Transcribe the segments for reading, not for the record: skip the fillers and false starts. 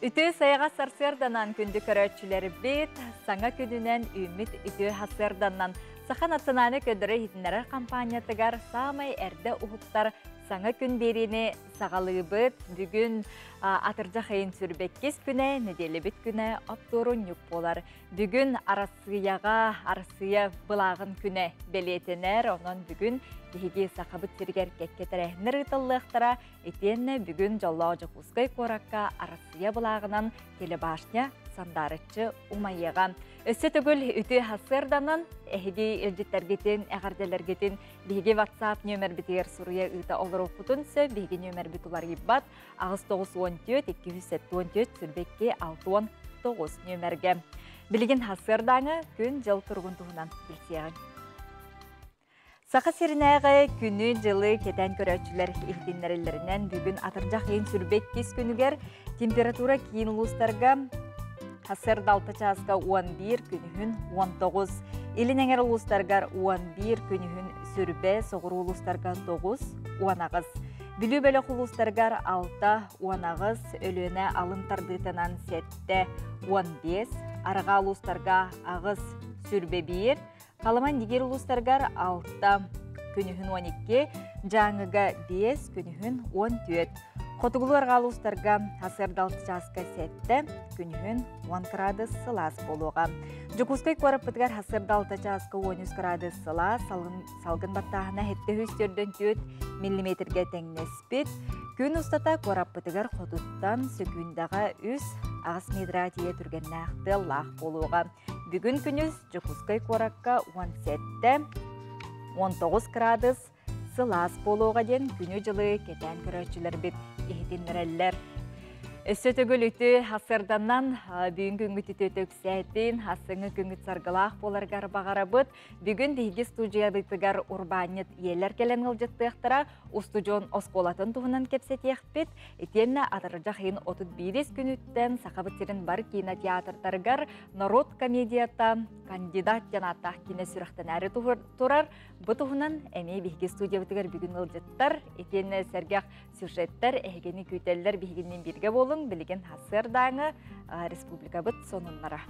Үтүө сайаҕас сарсыарданан күндү көрөөччүлэрбит, саҥа күнүнэн үүммүт үтүө сарсыарданан Саха национальнай көрдөрөр-иһитиннэрэр компаниятыгар саамай эрдэ уһуктар саҥа күн биэриини саҕалыыбыт. Бүгүн атырдьах ыйын сүрбэккис күнэ, нэдиэлэбит күнэ оптуорунньук буолар. Бүгүн Арассыыйаҕа Арассыыйа былааҕын күнэ бэлиэтэнэр. Онон бүгүн биһиги Сахабыт сиригэр кэккэ тэрээһиннэр ыытыллыахтара. Итиэннэ бүгүн дьоллоох Дьокуускай куоракка Арассыыйа былааҕынан телебашня сандаарыччы умайыаҕа. Өссө төгүл үтүө сарсыарданан эһиги илдьиттэргитин, эҕэрдэлэргитин биһиги WhatsApp нүөмэрбитигэр суруйа ыыта олоруохпутун сөп. Биһиги нүөмэрбит уларыйбат 894 274 22 69 нүөмэргэ. Билигин сарсыардааҥы күн-дьыл туругун туһунан билсиэҕиҥ. Саха сиринээҕи күнү-дьылы кэтээн көрөөччүлэр иһитиннэрэллэринэн бүгүн атырдьах ыйын сүрбэ иккис күнүгэр температура киин улуустарга сарсыарда 6 чааска 11, күнүһүн 19, илин эҥэр улуустаргар 11, күнүһүн сүрбэ, соҕуруу улуустарга 9, 18. Бүлүү бөлөх улуустарыгар 6, 18, Өлүөнэ алын тардыытынан 7, 15, арҕаа улуустарга 8, сүрбэ 1, Халыма Индигир улуустарыгар 6, күнүһүн 12, Дьааҥыга 5, күнүһүн 14. Хотугулуу арҕаа улуустарга сарсыарда 6 чааска 7, күнүһүн 10 градус сылаас буолуоҕа. Дьокуускай куораппытыгар сарсыарда 6 чааска 13 градус сылаас, салгын баттааһына 744 миллиметргэ тэҥнэспит. Күн устата куораппытыгар хотуттан сөкүүндэҕэ 3 8 метрга тиийэ түргэннээх тыаллаах буолуоҕа. Бүгүн күнүс Дьокуускай куоракка 17, 19 градус сылаас буолуоҕа диэн күнү-дьылы кэтээн көрөөччүлэрбит иһитиннэрэллэр. Өссө төгүл үтүө сарсыарданан бүгүн күҥҥүт үтүөтэ үксээтин, сарсыҥҥы күҥҥүт саргылаах буоларыгар баҕарабыт. Бүгүн биһиги студиябытыгар урбаанньыт ийэлэр кэлэн ыалдьыттыахтара, устудьуон оскуолатын туһунан кэпсэтиэхпит. Итиэннэ атырдьах ыйын 31 күнүттэн Сахабыт сирин бар кинотеатрдарыгар норуот комедията «Кандидат» диэн ааттаах киинэ сүрэхтэнээри турар. Бу туһунан эмиэ биһиги студиябытыгар бүгүн ыалдьыттар, итиэннэ сэргэх сюжеттэр эһигини күүтэллэр. Биһигинниин бииргэ буолуҥ. Билигин сарсыардааҥы республикабыт сонуннара.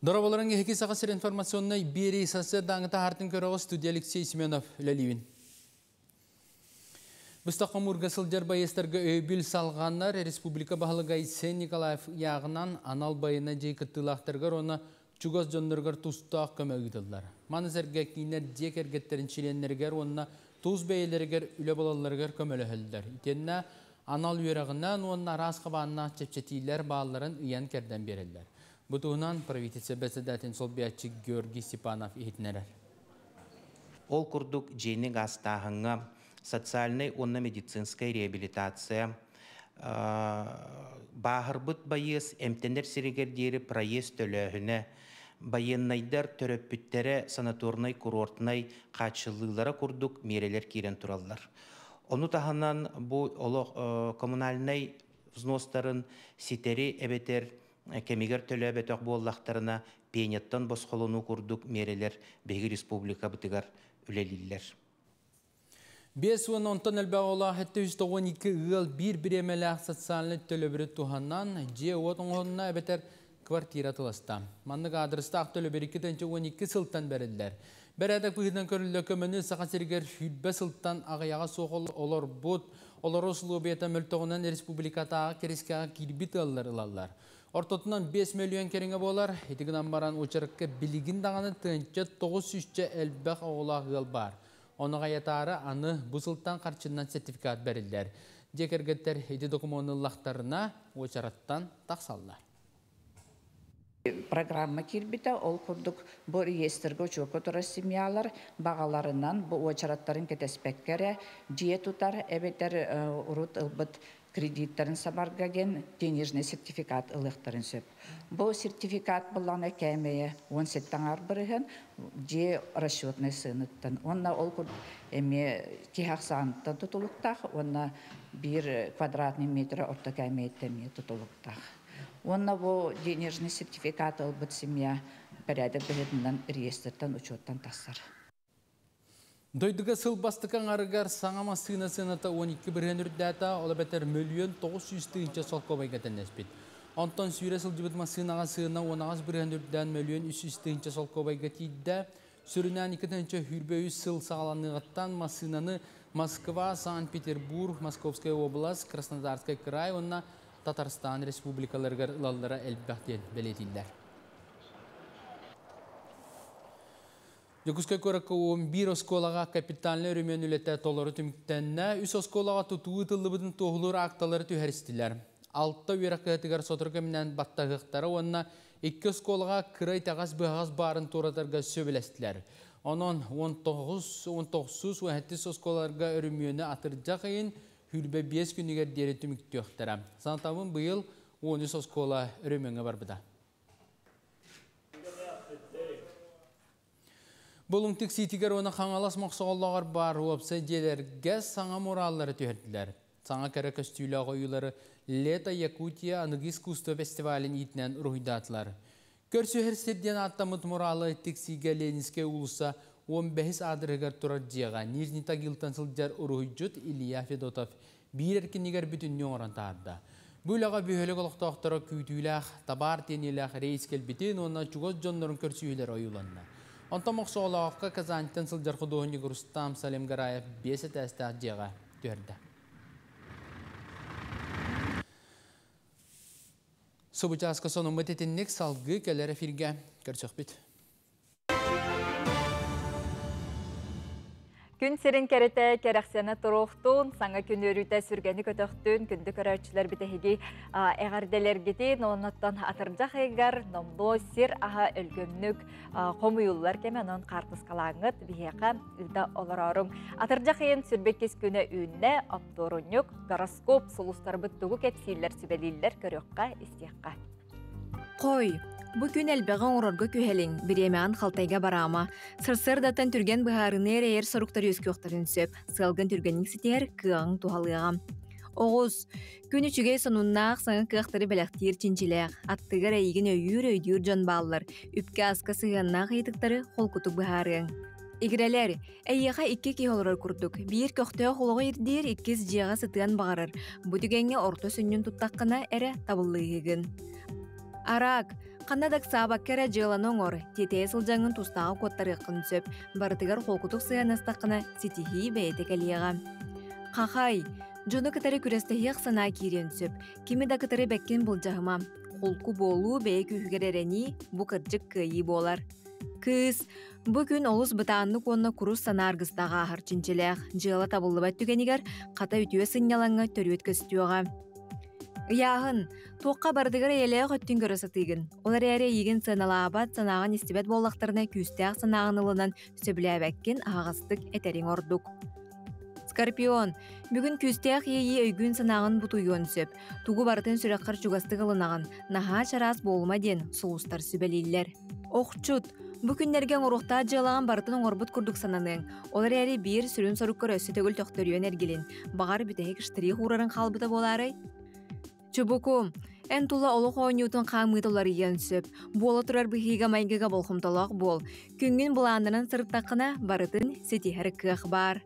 Дороболорун эһиги Саха сир информационнай биэрии сарсыардааҥы таһаартын көрөҕө студия Алексей Семенов үлэлиибин. Быстах хомуурга сылдьар байыастарга өйөбүл салҕанар республика баһылыга Айсен Николаев ыйааҕынан анал байыаннай дьайыы кыттыылаахтарыгар уонна чугас дьонноругар тустаах көмө ыытыллар. Маны сэргэ кинилэр дьиэ кэргэттэрин чилиэннэригэр уонна тус бэйэлэригэр үлэ булалларыгар көмөлөһөллөр. Итиэннэ анал үөрэҕинэн уонна араас хабааннаах чэпчэтиилэр баалларын ыйан-кэрдэн биэрэллэр. Бу туһунан правительство председателин солбуйааччы Георгий Степанов иһитиннэрэр. Ол курдук дьиэни гаастааһыҥҥа социальнай уонна медицинскэй реабилитация, бааһырбыт байыас эмтэнэр сиригэр диэри проезд төлөөһүнэ, байыаннайдар төрөппүттэрэ санаторнай-курортнай хааччыллыылара курдук миэрэлэр киирэн тураллар. Ону таһынан бу олох коммунальнай взностарын ситэри эбэтэр кэмигэр төлөөбөтөх буоллахтарына пеняттан босхолонуу курдук миэрэлэр биһиги республикабытыгар үлэлииллэр. 50 онтон элбэх оҕолоох 792 ыал биир бириэмэлээх социальнай төлөбүрү туһанан дьиэ-уот оҥоһунна эбэтэр квартира тыласта. Маннык аадырыстаах төлөбүр 2012 сылтан бэриллэр. Бэрээдэк быһыытынан көрүллэр көмөнү Саха сиригэр 20 сылтан аҕыйаҕа суох олорбут, олорор усулуобуйата мөлтөҕүнэн республикатааҕы кэрискэҕэ киирбит ыаллар ылаллар. Ортотунан 5 мөлүйүөн кэриҥэ буолар. Ити гынан баран уочаракка билигин даҕаны тыһыынча тоҕус сүүсчэ элбэх оҕолоох ыал баар. Ону аҕыйатаары аны бу сылтан харчынан сертификат бэриллэр. Дьиэ кэргэттэр ити докумуону ыллахтарына уочараттан тахсаллар. Программа киирбитэ, ол курдук бу реестргэ учуокка турар семьялар баҕаларынан бу уочараттарын кэтэспэккэ эрэ дьиэ тутар эбэтэр урут ылбыт кредиттарын сабарга диэн денежный сертификат ылыахтарын сөп. Бу сертификат буллаҕына кээмэйэ 17 аҥаар бырыһыан дьиэ расчетнай сыаныттан уонна ол курдук эмиэ киһи ахсааныттан тутулуктаах уонна биир квадратный метр орто кээмэйиттэн эмиэ тутулуктаах. Уонна бу денежный сертификат ылбыт семья бэрээдэк быһыытынан реестртэн учуоттан тахсар. Дойдуга сыл бастакы аҥарыгар саҥа массыына сыаната 12% үрдээтэ, ол эбэтэр мөлүйүөн 900 тыһыынча солкуобайга тэннэспит. Онтон сүүрэ сылдьыбыт массыынаҕа сыана 18% үрдээн 1 300 000 солкуобайга тиийдэ. Сүрүннээн 2023 сыл саҕаланыаҕыттан массыынаны Москва, Санкт-Петербург, Московская область, Краснодарский край уонна Татарстан республикаларыгар ылаллара элбэх диэн бэлиэтииллэр. Дьокуускай куоракка 11 оскуолаҕа капитальнай өрөмүөн үлэтэ толору түмүктэннэ. Үс оскуолаҕа тутуу ыытыллыбытын туоһулуур акталары түһэристилэр. Алта үөрэх кыһатыгар сотору кэминэн баттаһыахтара уонна икки оскуолаҕа кыра итэҕэс быһаҕас баарын туоратарга сөбүлэстилэр. Онон 19, 19, 17 оскуолаларга өрөмүөнү атырдьах ыйын 25 күнүгэр диэри түмүктүөхтэрэ. Санатабын, быйыл 13 оскуола өрөмүөҥҥэ барбыта. Булуҥ Тиксиитигэр уонна Хаҥалас Мохсоҕоллооҕор баар уопсай дьиэлэргэ саҥа мураллары түһэрдилэр. Саҥа кэрэ көстүүлээх ойуулары «Лето Якутия» аныгы искусство фестивалын иитинэн уруһуйдаатылар. Көрсүһэр сир диэн ааттаммыт муралы Тиксиигэ Ленинскэй уулусса 15 аадырыһыгар турар дьиэҕэ Нижний Тагилтан сылдьар уруһуйдьут Илья Федотов биир эркинигэр бүтүннүү оҥорон таһаарда. Бу үлэҕэ бөһүөлэк олохтоохторо күүтүүлээх, табаар тиэниилээх рейс кэлбитин уонна чугас дьоннорун көрсүһүүлэр ойууланна. Онтон Мохсоҕолооххо Казаньтан сылдьар худуоһунньук Рустам Салимгараев биэс этээстээх дьиэҕэ түһэрдэ. Субучааска сонуммут итинник, салгыы кэлэр эфиргэ көрсөхпүт. Күн сирин кэрэтэ кэрэхсэнэ туруохтун, саҥа күн үөрүүтэ сүргэни көтөхтүн, күндү көрөөччүлэр бүтэһиги эҕэрдэлэргитин, оннуттан атырдьах ыйыгар номнуо сир аһа өлгөмнүк хомуйуллар кэмэ, онон хаартыскалааҥҥыт биһиэхэ ыыта олорооруҥ. Атырдьах ыйын сүрбэккис күнэ үүннэ, оптуорунньук, гороскоп, сулустарбыт тугу кэпсииллэр, сүбэлииллэр көрүөххэ, истиэххэ. Хой, бу күн элбэҕи оҥорорго күһэлиҥ, бириэмэҕин халтайга бараама. Сарсыардаттан түргэн быһаарыныы эрэйэр соруктар үөскүөхтэрин сөп. Сыалгын түргэнник ситиһэр кыаҕыҥ туһалыаҕа. Оҕус, күн үчүгэй сонуннаах, саҥа кыахтары бэлэхтиир чинчилээх. Аттыгар эйигин өйүүр, өйдүүр дьон бааллар. Үпкэ-аска сыһыаннаах ыйытыктары холкутук быһаарыаҥ. Игирэлэр, эйиэхэ икки киһи олорор курдук. Биир көхтөөх олоҕу ирдиир, иккис дьиэҕэ сытыан баҕарар. Бу түгэҥҥэ орто сүнньүн туттаххына эрэ табыллыыһыгын. Араак, ханна да ыксаабакка эрэ дьыаланы оҥор, тиэтэйэ сылдьаҥҥын тустааҕы куоттарыаххын сөп. Барытыгар холкутук сыһыаннастаххына, ситиһии бэйэтэ кэлиэҕэ. Хахай, дьону кытары күрэстэһиэх санаа киириэн сөп. Кими да кытары бэккин былдьаһыма. Холку буолуу, бэйэ күүһүгэр эрэнии, бу кырдьык кыайыы буолар. Кыыс, бу күн олус бытааннык уонна курус санаа аргыстаах ааһар чинчилээх. Дьыала табыллыбат түгэнигэр хата үтүө сынньалаҥҥа төрүөт көстүөҕэ. Ыйааһын, туохха барытыгар эйэлээх өттүн көрө сатыыгын. Ол эрээри эйигин сыаналаабат, санааҕын истибэт буоллахтарына күүстээх санааҕын ылынан сөбүлээбэккин аһаҕастык этэриҥ ордук. Скорпион, бүгүн күүстээх иэйии өйгүн-санааҕын бутуйуон сөп. Тугу барытын сүрэххэр чугастык ылынаҕын, наһаа чараас буолума диэн сулустар сүбэлииллэр. Охчут, бу күннэргэ оҥоруохтаах дьыалаҕын барытын оҥорбут курдук сананыаҥ. Ол эрээри биир сүрүн соруккар өссө төгүл төхтөрүйэн эргилин. Баҕар, бүтэһик штрих уурарын хаалбыта буолаарай? Чубуку, эн тула олох оонньуутун хаамыыта уларыйыан сөп. Буола турар быһыыга-майгыга болҕомтолоох буол. Күҥҥүн былааннанан сырыттаххына, барытын ситиһэр кыах баар.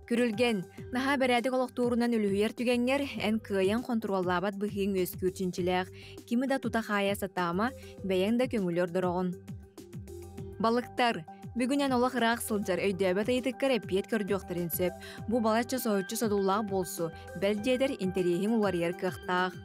Күрүлгэн, наһаа бэрээдэк олохтуурунан үлүһүйэр түгэҥҥэр эн кыайан хонтуруоллаабат быһыыҥ үөскүүр чинчилээх. Кими да тута хаайа сатаама, бэйэҥ да көҥүлү ордороҕун. Балыктар, бүгүн эн олох ыраах сылдьар, өйдөөбөт ыйытыккар эппиэт көрдүөхтэрин сөп. Бу балачча соһуччу содуллаах буолсу, бэл диэтэр интэриэһиҥ уларыйар кыахтаах.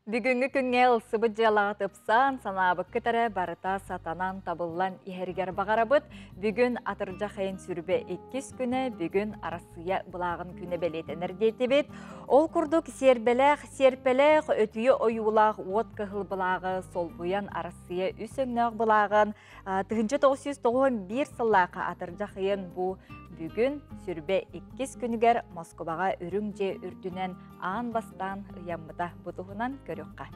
Бүгүҥҥү күҥҥэ ылсыбыт дьыалаҕа тупсан, санаабыккыт эрэ барыта сатанан, табыллан иһэригэр баҕарабыт. Бүгүн атырдьах ыйын сүрбэ иккис күнэ, бүгүн Арассыыйа былааҕын күнэ бэлиэтэнэр диэтибит. Ол курдук сиэрбэлээх, сиэрпэлээх, өтүйэ ойуулаах уот кыһыл былааҕы солбуйан Арассыыйа үс өҥнөөх былааҕын 1991 сыллаахха атырдьах ыйын бу бүгүн сүрбэ иккис күнүгэр Москубаҕа Үрүҥ дьиэ үрдүнэн аан бастаан ыйаммыта. Бу туһунан көрүөххэ.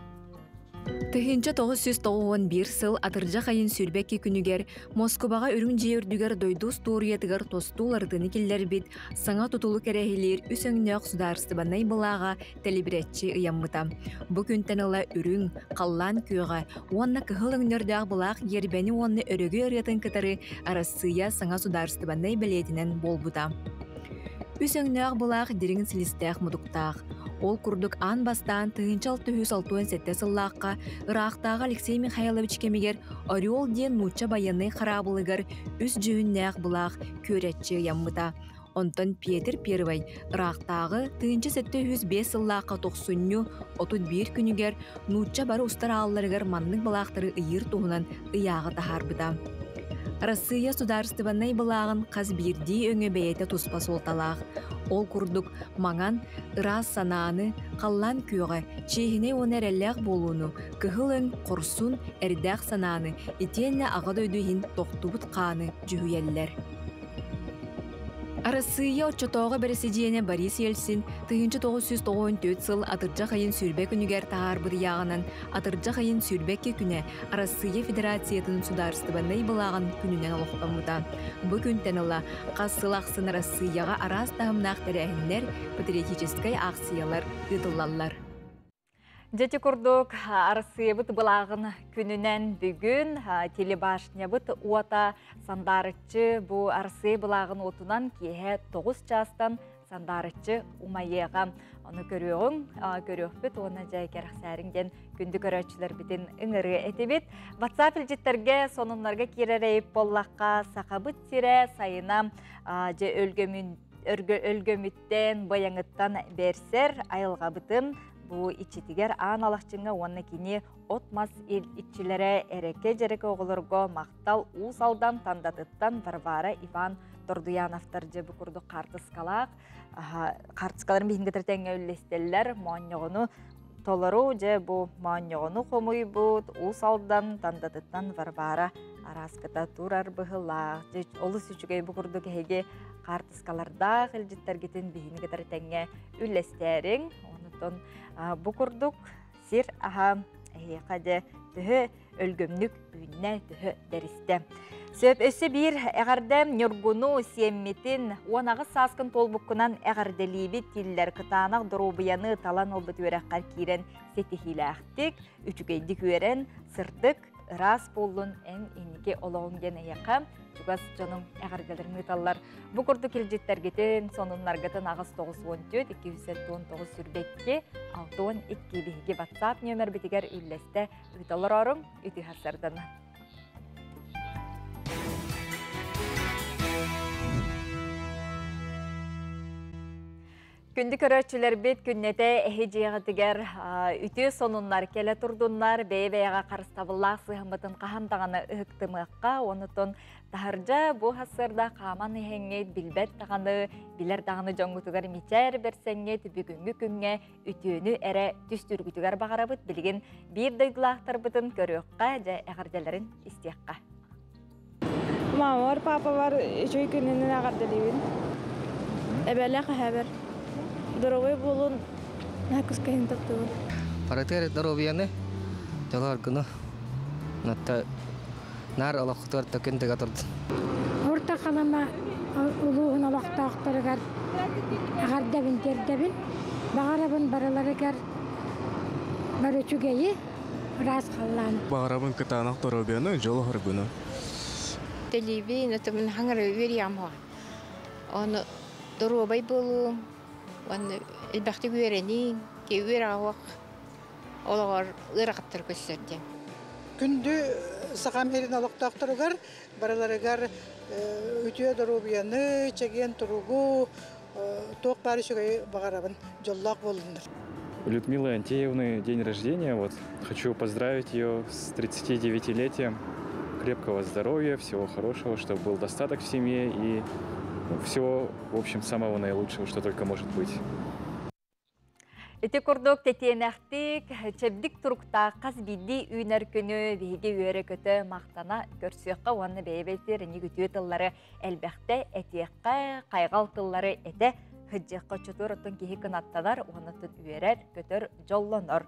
1991 сыл атырдьах айын 22 күнүгэр Москубаҕа үрүҥ дьиэ үрдүгэр дойду устуоруйатыгар тостуу уларытыыны киллэрбит саҥа тутулу кэрэһилиир үс өҥнөөх судаарыстыбаннай былааҕа тэлибирэччи ыйаммыта. Бу күнтэн ыла үрүҥ, халлаан күөҕэ уонна кыһыл өҥнөрдөөх былаах гиэрбэни уонна өрөгөй ырыатын кытары Арассыыйа саҥа судаарыстыбаннай бэлиэтинэн буолбута. Үс өҥнөөх былаах дириҥ силистээх мутуктаах. Ол курдук аан бастаан 1667 сыллаахха ыраахтааҕы Алексей Михайлович кэмигэр «Орел» диэн нуучча байыаннай хараабылыгар үс дьүһүннээх былаах күөрэччи ыйаммыта. Онтон Петр I ыраахтааҕы 1705 сыллаахха тохсунньу 31 күнүгэр нуучча бары устар аалларыгар маннык былаахтары ыйыыр туһунан ыйааҕы таһаарбыта. Арассыыйа судаарыстыбаннай былааҕын хас биирдии өҥө бэйэтэ туспа суолталаах. Ол курдук, маҥан, ыраас санааны, халлаан күөҕэ, чиэһинэй уонна эрэллээх буолууну, кыһыл өҥ, хорсун, эрдээх санааны, итиэннэ Аҕа дойду иһин тохтубут хааны дьүһүйэллэр. Арассыыйа оччотооҕу бэрэсидьиэнэ Борис Ельцин 1994 сыл атырдьах ыйын 20 күнүгэр таһаарбыт ыйааҕынан атырдьах ыйын 22 күнэ Арассыыйа Федерациятын судаарыстыбаннай былааҕын күнүнэн олохтоммута. Бу күнтэн ыла хас сыл ахсын Арассыыйаҕа араас таһымнаах тэрээһиннэр, патриотическай аахсыйалар ыытыллаллар. Дьэти курдук Арассыыйабыт былааҕын күнүнэн бүгүн телебашнябыт уота сандаарыччы бу Арассыыйа былааҕын уотунан киэһэ 9 чаастан сандаарыччы умайыаҕа. Ону көрүөҕүҥ, көрүөхпүт уонна дьэ кэрэхсээриҥ диэн күндү көрөөччүлэрбитин ыҥырыа этибит. WhatsApp илдьиттэргэ сонуннарга киирэр эйип буоллахха Сахабыт сирэ сайына дьэ өлгөмүн өлгөмүттэн, быйаҥыттан бэрсэр айылҕабытын бу иччитигэр Аан Алахчыҥҥа уонна кини от-мас иччилэрэ эрэкэ-дьэрэкэ оҕолорго махтал Уус Алдан Тандатыттан Варвара Иван Тордуяновтар дьэ бу курдук хаартыскалаах хаартыскаларын биһин кытары тэҥҥэ үллэстэллэр моонньоҕону толору дьэ бу моонньоҕону хомуйбут Уус Алдан Тандатыттан Варвара арааската турар быһылаах дьэ олус үчүгэй бу курдук эһиги хаартыскалардаах илдьиттэргитин биһини кытары тэҥҥэ үллэстээриҥ онутун бу курдук сир аһа эһиэхэ дьэ төһө өлгөмнүк үүннэ төһө бэристэ сөп өссө биир эҕэрдэм ньургуну сиэммитин 18 сааскын туолбуккунан эҕэрдэлиибит тиллэр кытаанах доруобуйаны талан ылбыт үөрэххэр киирэн ситиһиилээхтик үчүгэйдик үөрэн сырдык ыраас буоллун эн инники олоҕуҥ диэн эйиэхэ чугас дьонуҥ эҕэрдэлэрин ыыталлар. Бу курдук илдьиттэргитин, сонуннаргытын 894 279 22 62 биһиги WhatsApp нүөмэрбитигэр үллэстэ ыыта олорооруҥ үтүө сарсыардана. Күндү көрөөччүлэрбит күннэтэ эһи дьиэҕитигэр үтүө сонуннар кэлэ турдуннар, бэйэ-бэйэҕэ харыстабыллаах сыһаммытын хаһан даҕаны ыһыктымыахха, онутун таһырдьа бу сарсыарда хааман иһэҥҥит билбэт даҕаны, билэр даҕаны дьоҥҥутугар мичээр бэрсэҥҥит бүгүҥҥү күҥҥэ үтүөнү эрэ түстүүргүтүгэр баҕарабыт. Билигин биир дойдулаахтарбытын көрүөххэ, дьэ эҕэрдэлэрин истиэххэ. Мамабар, папабар үчүгэй күнүнэн эҕэрдэлиибин. Эбэлээх эһэбэр доруобай буолун, кыскайын таптыыбын. Барытыгар доруобуйаны, дьолу-оргуну, натта наар олоххутугар төкүн тыга турдун. Орто Халыма улууһун олохтоохторугар эҕэрдэбин тиэрдэбин. Баҕарабын барыларыгар бары үчүгэйи, ыраас халлаан. Баҕарабын кытаанах доруобуйаны, дьолу-соргуну. Телевин отумун хаҥара үөрүйэҕим суох. Ону доруобай буолуум, уонна элбэхтик үөрэниим, ки үөрэҕэ суох олоҕор ыарахаттар көрсөр диэн. Күндү Сахам сирин олохтоохторугар барыларыгар үтүө доруобуйаны, чэгиэн туругу, туох баар үчүгэйи баҕарабын, дьоллоох буоллуннар. У Людмилы Антеевны день рождения. Вот хочу поздравить ее с 39-летием. Крепкого здоровья, всего хорошего, чтобы был достаток в семье и всего, в общем, самого наилучшего, что только может быть. Ити курдук тэтиэнэхтик, чэбдик туруктаах хас биирдии үүнэр күнү биһиги үөрэ-көтө махтана көрсүөххэ уонна бэйэ-бэйэтигэр инник үтүө тыллары элбэхтэ этиэххэ, хайҕал тыллары этэ Хыдьыахха оччотугар оттон киһи кынаттанар, уонна үөрэр, көтөр, дьоллонор.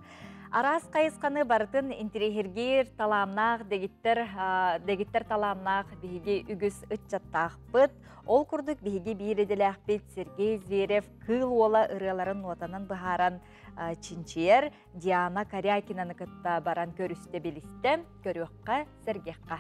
Араас хайысханы барытын интириэһиргиир талааннаах дэгиттэр, дэгиттэр талааннаах биһиги үгүс ыччаттаахпыт. Ол курдук биһиги биир идэлээхпит Сергей Зверев Кыыл уола ырыаларын нуотанан быһааран чинчийэр Диана Корякинаны кытта баран көрүстэ-билистэ, көрүөххэ, сэргиэххэ.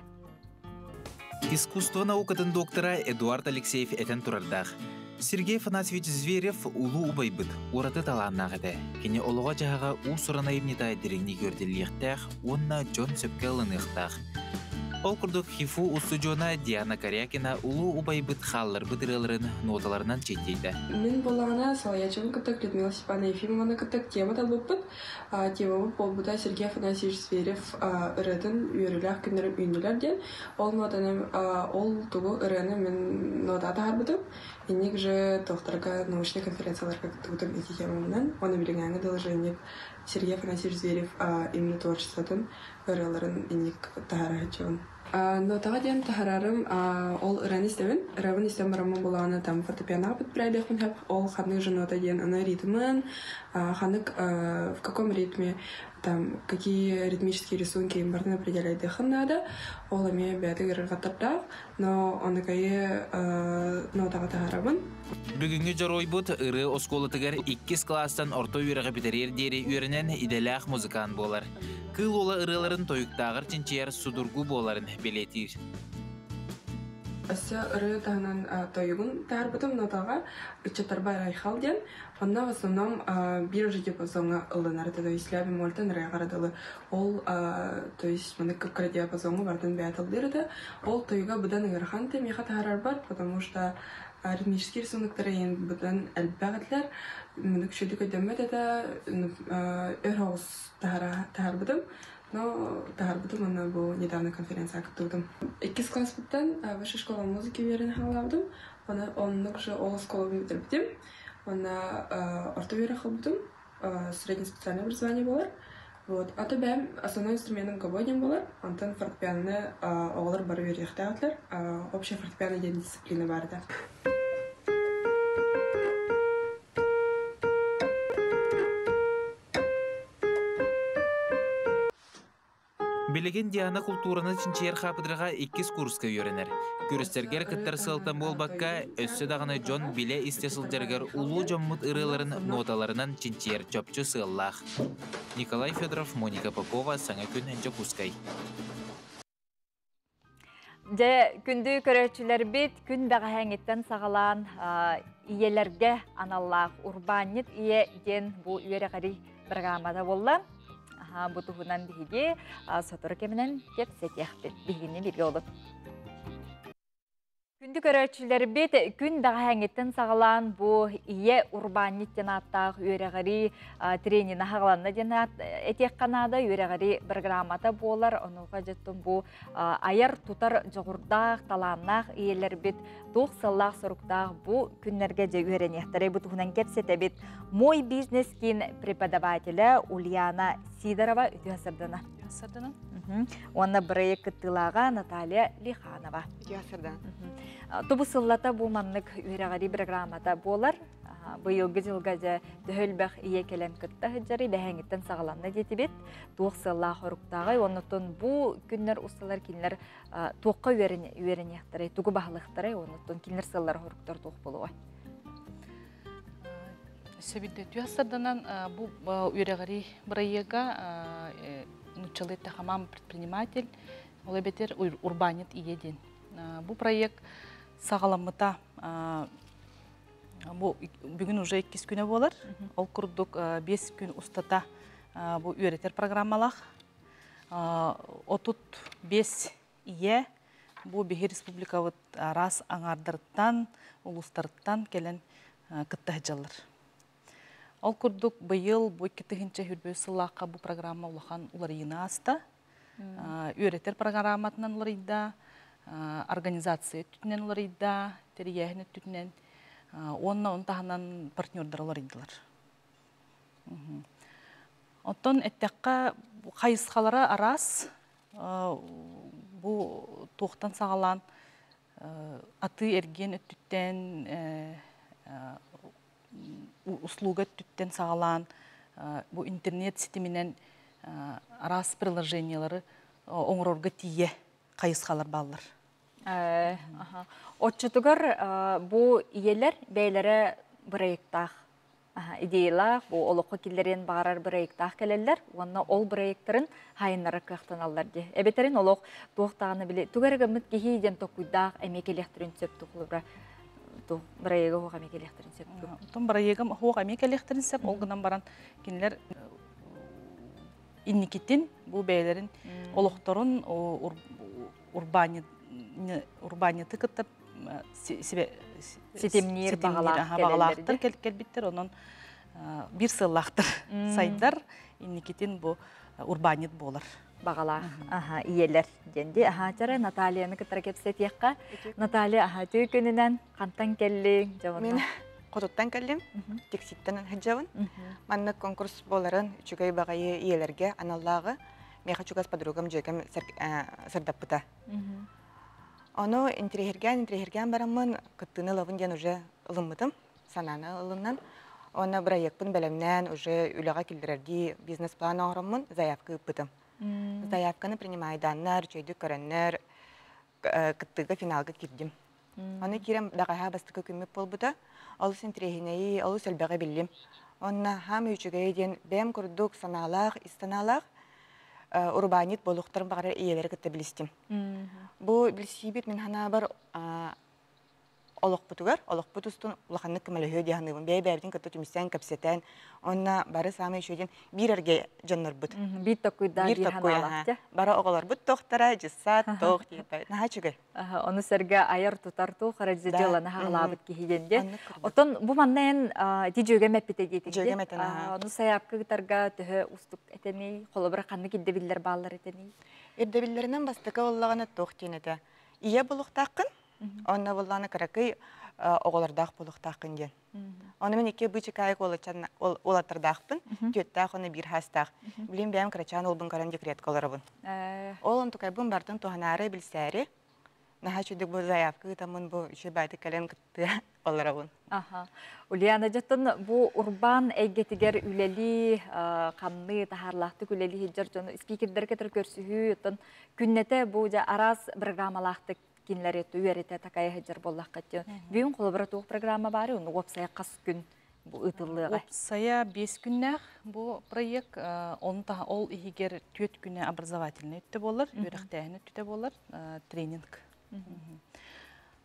Искусство наукатын доктора Эдуард Алексеев этэн турардаах. Сергей Афанасьевич Зверев улуу убайбыт, ураты талааннаах этэ. Кини олоҕо-дьаһаҕа уус-уран айымньыта дириҥник үөрдүллүөхтээх уонна дьон сөпкө ылыныахтаах. Ол курдук ХИФУ устудьуона Диана Корякина улуу убайбыт хаалларбыт ырыаларын ноталарынан чинчийдэ. Мин буоллаҕына салайааччыбын кытта Людмила Степановна Ефимованы кытта тема талбыппыт. Темабыт буолбута Сергей Афанасьевич Зверев ырыатын үөрүүлээх күннэрим үүннүлэр диэн. Ол нотаны ол тугу ырыаны мин нота таһаарбытым. Инник же туохтарга научнай конференцияларга кыттыбытым ити темабынан. Оны билиҥҥээҥи дылы же инник Сергей Афанасьевич Зверев именно творчествотын ырыаларын инник таһаара сылдьабын. Нотаҕа диэн таһаарарым ол ырыаны истэбин. Ырыабын истэн бараммын булаҕына там фортепианоҕа подправляхпын сөп. Ол ханнык же нота диэн аны ритмын, ханнык в каком ритме там какие ритмические рисунки им барытын определяйдыаххын наада. Ол эмиэ бэйэтэ ыарырҕаттардаах, но онукайы нотаҕа таһаарабын. Бүгүҥҥү дьоруойбут ырыа оскуолатыгар иккис кылаастан орто үөрэҕи бүтэриэр диэри үөрэнэн идэлээх музыкант буолар. Кыыл уола ырыаларын тойуктааҕар чинчийэр судургу буоларын бэлиэтиир. Өссө ырыа таһынан тойугун таһаарбытым нотаҕа ыччаттарбар айхал диэн. Онно в основном биир уже диапазоҥҥа ылланар то есть ля бемольтан ырыаҕа дылы ол то есть маны кыра диапазоҥҥа барытын бэйэ ыллыыр этэ. Ол тойуга быдан ыарахан этэ миэхэ таһаарарбар, потому что ритмический рисуноктары иһин быдан элбэх этилэр. Маны үчүгэйдик өйдөммөт этэ, өр оҕус таһаарбытым. Но таһаарбытым уонна бу недавно конференцияҕа кыттыбытым. Иккис класспыттан высшая школа музыки үөрэнэ хаалаабытым. Аны оннук же ол оскуолабын бүтэрбитим. Уонна орто үөрэх ылбытым. Среднее специальное образование буолар. Вот. А то бэйэм основной инструменым гобой диэн буолар. Онтон фортепианоны оҕолор бары үөрүйэхтээх этилэр. Общая фортепиано диэн дисциплина баар этэ. Билигин Диана култуураны чинчийэр хаапыдыраҕа иккис курска үөрэнэр. Күрэстэргэр кыттар сыалтан буолбакка, өссө даҕаны дьон билэ-истэ сылдьарыгар улуу дьоммут ырыаларын ноталарынан чинчийэр чопчу сыаллаах. Николай Федоров, Моника Попова, Саҥа күн, Дьокуускай. Дьэ, күндү көрөөччүлэрбит, күн бэҕэһээҥҥиттэн саҕалаан ийэлэргэ аналлаах урбаанньыт ийэ диэн бу үөрэҕирий программата буолла. Бу туһунан биһиги сотору кэминэн кэпсэтиэхпит. Биһигини бииргэ олун. Күндү көрөөччүлэрбит, күн бэҕэһээҥҥиттэн саҕалаан бу ийэ урбаанньыт диэн ааттаах үөрэҕирии тренинэ хаҕаланна диэн этиэххэ наада. Үөрэҕирии программата буолар. Онуоха дьоттон бу айар-тутар дьоҕурдаах, талааннаах ийэлэрбит туох сыаллаах-соруктаах бу күннэргэ дьэ үөрэниэхтэрэ. Бу туһунан кэпсэтэбит. Мой бизнес киин преподавателэ Ульяна Сидорова үтүө сырдана. Сырдана. Уонна бырайыак кыттыылааҕа Наталья Лиханова. Тубу сыллата бу маннык үөрэҕирии программата буолар. Быйылгы дьылга дьэ төһө элбэх ийэ кэлэн кытта сылдьарый бэһээҥиттэн саҕаланна диэтибит. Туох сыаллаах оруктааҕай, оннуттан бу күннэр усталар кинилэр туохха үөрэниэхтэрэй, тугу баһылыахтарай, оннуттан кинилэр сыаллар оруктар туох буолуой? Сөбүдэ түһ бу үөрэҕирии бырайыага нууччалыы эттэхэ предприниматель, ол эбэтэр урбаанньыт ийэ диэн. Бу проект саҕаламмыта бу бүгүн уже иккис күнэ буолар. Ол курдук 5 күн устата бу үөрэтэр программалаах. 35 ийэ бу биһи республикабыт араас аҥаардарыттан, улуустарыттан кэлэн кытта сылдьаллар. Ол курдук быйыл бу 2025 сыллаахха бу программа улахан уларыйыыны ааста. Үөрэтэр программатынан уларыйда, организация өттүтүнэн уларыйда, тэрийээһин өттүтүнэн уонна он таһынан партнердар уларыйдылар. Оттон эттэххэ хайысхалара араас бу туохтан саҕалаан атыы эргиэн өттүттэн. Услуга түттен саҕалаан бу интернет ситиминэн араас приложениялары оҥорорго тиийэ хайысхалар бааллар. Оччотугар бу ийэлэр бэйэлэрэ бырайыктаах идеялаах, бу олоххо киллэриэн баҕарар бырайыктаах кэлэллэр уонна ол бырайыктарын хайыннара кыахтаналлар дии. Эбэтэрин олох туох даҕаны били тугу эрэ гыммыт киһи диэн токкуйдаах эмиэ кэлиэхтэрин сөп тухлубра ту бырайыга хуох эмиэ кэлиэхтэрин сөп. Оттон бырайыгым хуох эмиэ кэлиэхтэрин сөп, ол гынан баран кинилэр инникитин бу бэйэлэрин олохторун урбаанньыты кытта ситимниир баҕалаахтар кэлбиттэр, онон биир сыллаахтар сайдар, инникитин бу урбаанньыт буолар. Баҕалаах ийэлэр диэн ди аха чара Натальяны кытары кэпсэтиэххэ. Наталья, аха түй күнүнэн хантан кэллиҥ? Мин хотуттан кэллим, Тикситтэн сылдьабын. Маннык конкурс буоларын үчүгэй баҕайы ийэлэргэ аналлааҕы миэхэ чугас подругам дьүөгэм сырдаппыта. Ону интириэһиргээн интириэһиргээн бараммын кыттыыны ылабын диэн уже ылыммытым, санааны ылыннан. Уонна бырайыакпын бэлэмнээн уже үлэҕэ киллэрэрдии бизнес-план оҥороммун заявка ыыппытым. Заявканы принимайдааннар, үчүгэйдик көрөннөр, кыттыыга финалга киирдим. Аны киирэн даҕаһаа бастакы күммүт буолбута. Олус интириэһинэйи, олус элбэҕи биллим. Онно хаамай үчүгэйэ диэн бэйэм курдук санаалаах, ис санаалаах урбаанньыт буолуохтарын баҕарар ийэлэри кытта билистим. Бу билсиибит мин санаабар олохпутугар, олохпут устун улаханнык көмөлөһүө дии саныыбын. Бэйэ-бэйэбитин кытта түмсэн, кэпсэтэн, уонна бары саамай үчүгэй диэн биир эргэ дьоннорбут. Биир токуйдаах биир токуй, бары оҕолорбут тохтара, дьыссаат тоох диэппэ. Наһаа үчүгэй. Ону сэргэ айар тутар туу харадьы дьыаланы хаҕалаабыт киһи диэн де. Отон бу манна эн ити дьүөгэм эппитэ диэтиҥ. Дьүөгэм этэн. Ону сайаапка кытарга төһө устук этэний, холобура ханнык ирдэбиллэр бааллар этэний? Ирдэбиллэринэн бастакы буоллаҕына туох диэн этэ. Ийэ булуохтааххын, онно буоллаҕына кыракый оҕолордоох буолуохтааххын диэн. Ону мин икки быычыкаайык уолаттардаахпын, түөттээх уонна биир хаастаах. Билин бэйэм кырачаан уолбун көрөн декретка олоробун. Ол онтукайбын бартын туһанаары, билсээри, наһаа үчүгдүк бу заявка ыытаммын бу үчүгэй баайдык кэлэн кыттыа олоробун. Аха. Ульяна, дьоттон бу урбаан эйгэтигэр үлэлии, хамныы, таһаарлаахтык үлэлии сылдьар дьону спикердэр кытары көрсүһүү, оттон күннэтэ бу дьэ араас программалаахтык кинилэри үөрэтэ такайа сылдьар буоллахха диэн. Бүгүн холобура туох программа баары, ону уопсайа хас күн бу ыытыллыаҕа? Уопсайа 5 күннээх бу проект, он ол иһигэр түөрт күнэ образовательный өттө буолар, үөрэхтээһин өттүтэ буолар, тренинг.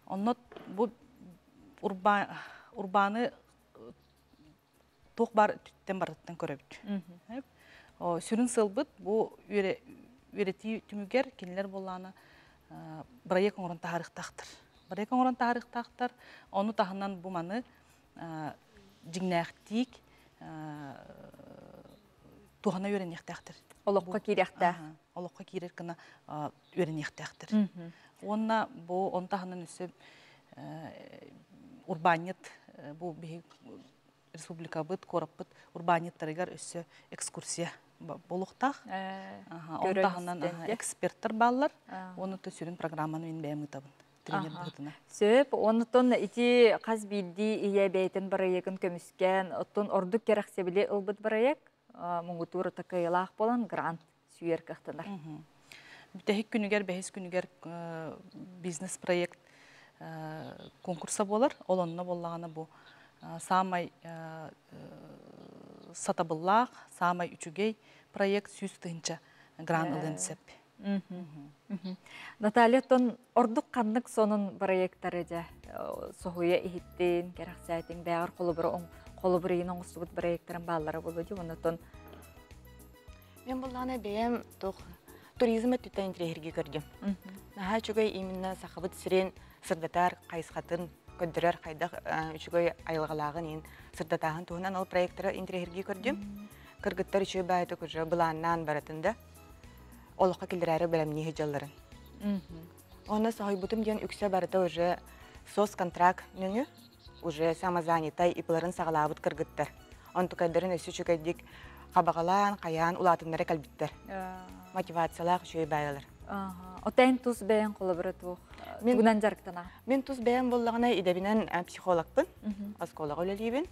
Онно бу урбааны туох бар түттен барыттан көрөбүт. Сүрүн сылбыт бу үөрэтии түмүгэр кинилэр буоллаана проект оҥорон таһаарыахтаахтар. Проект оҥорон таһаарыахтаахтар, ону таһынан бу маны дьиҥнээхтиик туһана үөрэниэхтээхтэр. Олоххо киириэхтээх. Олоххо киирэр гына үөрэниэхтээхтэр. Уонна бу он таһынан өссө урбаанньыт бу биһи республикабыт, куораппыт урбаанньыттарыгар өссө экскурсия буолуохтаах. Он таһынан эксперттэр бааллар. Оны то сүрүн программаны мен бэйэм ыытабын. Тренер быһытына. Сөп, оннуттан ити хас биирдии ийэ бэйэтин бырайыагын көмүскээн, оттон ордук кэрэхсэбили ылбыт бырайыак муҥутуур такайылаах болан грант сүйэр кыахтанар. Бүтэһик күнүгэр, бэһис күнүгэр бизнес-проект конкурса буолар. Ол онно буоллаҕына бу саамай сатабыллаах, саамай үчүгэй проект 100 000 грант ылыан сөп. Наталья, тон ордук ханнык сонун проекттары дьэ соһуйа иһиттин, кэрэхсээтиҥ, бэҕэр холобур холобурыйын оҥостубут проекттарын бааллара болу ди, оннотон Мен буллаана бэйэм туох туризм өттүттэн интириэһиргии көрдүм. Наһаа үчүгэй именно сахабыт сирин сырдатар хайысхатын көрдөрөр хайдах үчүгэй айылҕалааҕын иин сырдатааһын туһунан ол проекттары интириэһиргии көрдүм. Кыргыттар үчүгэй баайты уже былааннаан баратын да олоххо киллэрээри бэлэмнии сылдьалларын. Онно соһуйбутум диэн үксэ барыта уже соцконтракт нөҥүө уже самозанятай ИПларын саҕалаабыт кыргыттар. Онтукайдарын өссө үчүгэйдик хабаҕалаан, хайаан улаатыннара кэлбиттэр. Мотивациялаах үчүгэй баайалар. Отен тус бэйэн холобура туох тугунан дьарыктана? Мин тус бэйэм буоллаҕына идэбинэн психологпын, оскуолаҕа үлэлиибин.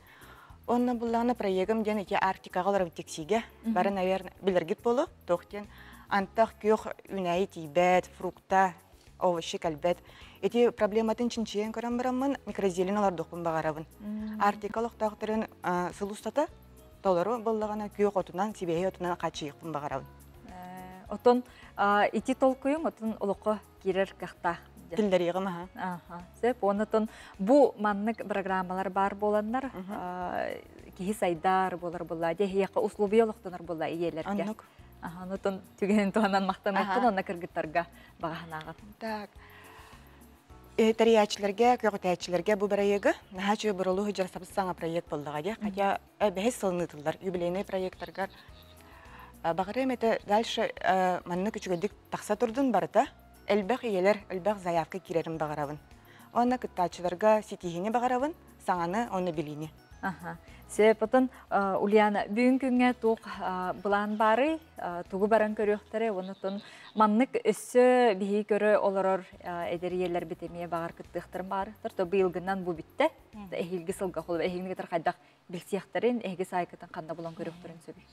Онно буллаҕына проегым диэн ити Арктикаҕа олорор тиксиигэ бары, наверное, билэргит буолуо. Туох диэн антах күөх үүнээйи тиийбэт, фрукта, овощи кэлбэт. Ити проблематын чинчийэн көрөн бараммын микрозелень олордуохпун баҕарабын. Арктика олохтоохторун сыл устата толору буоллаҕына күөх отунан, сибиэһэй отунан хааччыйыахпын баҕарабын. Отон ити толкуйуҥ отун олоххо киирэр кыахтаах. Киллэриэҕим аха. Аха. Сөп. Оннотон бу маннык программалар баар буоланнар киһи сайдар буолар буолла. Дьэ условия олохтонор буолла ийэлэргэ. Оннук. Аха, онотон түгэнин туһанан махтаныахпын онно кыргыттарга баҕаһынааҕын. Так. Тэрийээччилэргэ, көҕүтээччилэргэ бу бырайыагы наһаа үчүгэй боролуу сылдьар сабыс-саҥа проект буоллаҕа дии. Хотя бэһис сылын ыытыллар юбилейный проекттаргар баҕарыам этэ дальше маннык үчүгэйдик тахса турдун барыта. Элбэх ийэлэр, элбэх заявка киирэрин баҕарабын. Уонна кыттааччыларга ситиһиини баҕарабын, саҥаны уонна билиини. Аха. Сөп, отон Ульяна, бүгүн күҥҥэ туох былаан баарый? Тугу баран көрүөхтэрэ, оннотон маннык өссө биһиги көрө олорор эдэр ийэлэрбит эмиэ баҕар кыттыахтарын баарыктар. То быйылгынан бу бүттэ. Эһиилги сылга холобур эһигини кытары хайдах билсиэхтэрин, эһиги саайкытын ханна булан көрүөхтэрин сөбүй?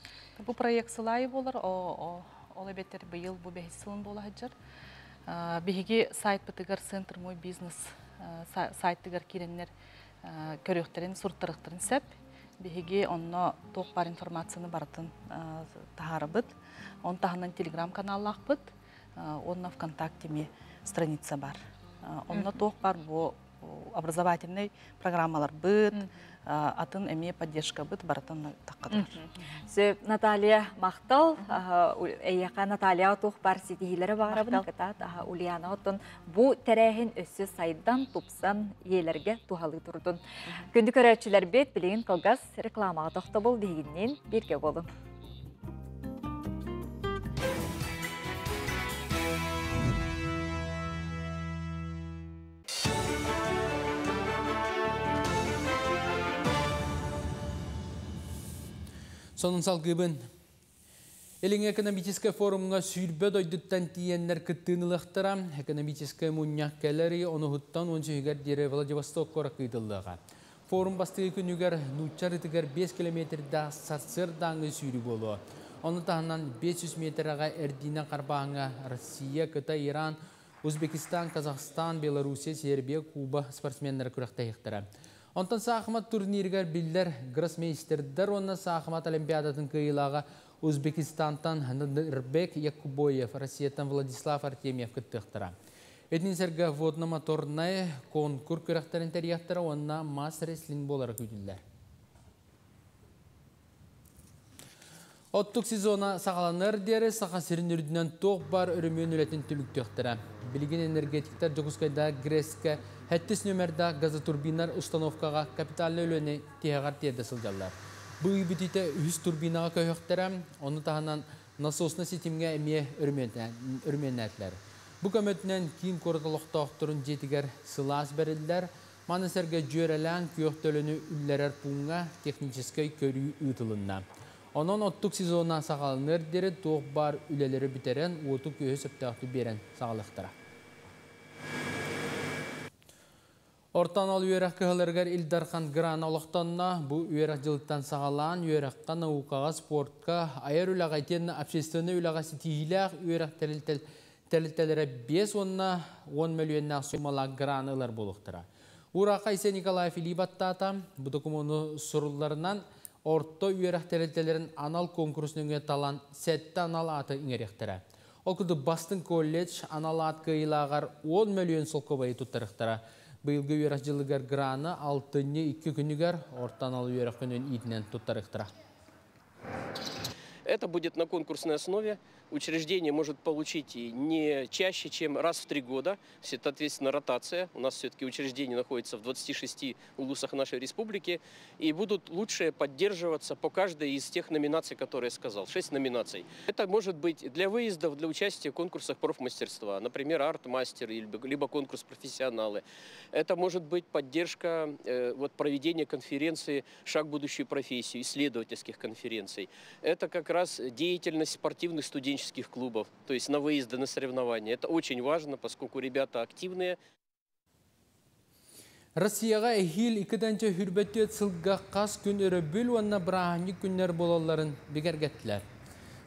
Бу проект сылайы буолар, ол эбэтэр быйыл бу бэһис сылын буола сылдьар. Биһиги сайтпытыгар Центр мой бизнес сайтыгар киирэннэр көрүөхтэрин, суруттарыахтарын сөп. Биһиги онно туох баар информацияны барытын таһаарабыт. Он таһынан телеграм-каналлаахпыт, онно ВКонтакте эмиэ страница бар. Онно туох бар бу образовательный программаларбыт, атын эмиэ поддержкабыт барытын таххатар. Сөп, Наталья, махтал. Эйиэхэ Наталья туох бар ситиһиилэри баҕарабын кытаат Ульяна оттон бу тэрээһин өссө сайдан, тупсан ийэлэргэ туһалыы турдун. Күндү көрөөччүлэрбит, билигин кылгас рекламаҕа тохтобул биһигинниин бииргэ буолуҥ. Сонун салгыыбын. Илиҥҥи экономическай форумҥа 20 дойдуттан тиийэннэр кыттыыны ылыахтара. Экономическай мунньах кэлэр ый онуһуттан 13-үгэр диэри Владивосток куоракка ыытыллыаҕа. Форум бастакы күнүгэр нуучча арыытыгар 5 километрдаах сарсыардааҥҥы сүүрүү буолуо. Ону таһынан 500 миэтэрэҕэ эрдиинэн харбааһыҥҥа Россия, Кытай, Иран, Узбекистан, Казахстан, Белоруссия, Сербия, Куба спортсменнара күрэхтэһиэхтэрэ. Онтон саахымат турнирыгар биллэр гроссмейстердар уонна саахымат олимпиадатын кыайыылааҕа Узбекистантан Нырбек Якубоев, Россияттан Владислав Артемьев кыттыахтара. Итини сэргэ водно-моторнай конкур күрэхтэрин тэрийиэхтэрэ уонна мас-рестлинг буолара күүтүллэр. Оттук сезона саҕаланар диэри Саха сирин үрдүнэн туох баар өрөмүөн үлэтин түмүктүөхтэрэ. Билигин энергетиктэр Дьокуускайдааҕы ГРЭС-кэ сэттис нүөмэрдээх газотурбинар установкаҕа капитальнай үлэни тиһэҕэр тиэрдэ сылдьаллар. Бу ый бүтүүтэ үһүс турбинаҕа көһүөхтэрэ, ону таһынан насоснай ситимҥэ эмиэ өрөмүөннээтилэр. Бу көмөтүнэн киин куорат олохтоохторун дьиэтигэр сылаас бэриллэр, маны сэргэ дьүөрэлээн күөх төлөнү үллэрэр пууҥҥа техническэй көрүү ыытылынна. Онон оттук сезона саҕаланыар диэри туох баар үлэлэри бүтэрэн, уоту-күөһү сөптөөхтүк биэрэн саҕалыахтара. Орто анал үөрэх кыһаларыгар Ил Дархан грана олохтонно. Бу үөрэх дьылыттан саҕалаан үөрэххэ, наукаҕа, спортка, айар үлэҕэ итиэннэ общественнай үлэҕэ ситиһиилээх үөрэх тэрилтэлэрэ 5 уонна 10 мөлүйүөннээх суумалаах граны ылар буолуохтара. Уураахха Айсен Николаев илии баттаата. Бу докумуону сурулларынан орто үөрэх тэрилтэлэрин анал конкурс нөҥүө талан сэттэ анал ааты иҥэриэхтэрэ. Ол курдук бастыҥ колледж анал аат кыайыылааҕар 10 мөлүйүөн солкуобайы туттарыахтара. Быйылгы үөрэх дьылыгар граны алтынньы икки күнүгэр орто анал үөрэх күнүн иитинэн туттарыахтара. Это будет на конкурсной основе. Учреждение может получить не чаще, чем раз в 3 года. Соответственно, ротация. У нас все-таки учреждение находится в 26 улусах нашей республики. И будут лучшие поддерживаться по каждой из тех номинаций, которые я сказал. Шесть номинаций. Это может быть для выездов, для участия в конкурсах профмастерства. Например, арт-мастер, либо конкурс профессионалы. Это может быть поддержка вот, проведения конференции «Шаг в будущую профессию», исследовательских конференций. Это как раз деятельность спортивных студенческих клубов, то есть на выезды на соревнования. Это очень важно, поскольку ребята активные. Россияға эхил иккіденче хүрбеттет сылға қас күн өрөбүл уонна бырааһынньык күннэр буолалларын бигэргэттилэр.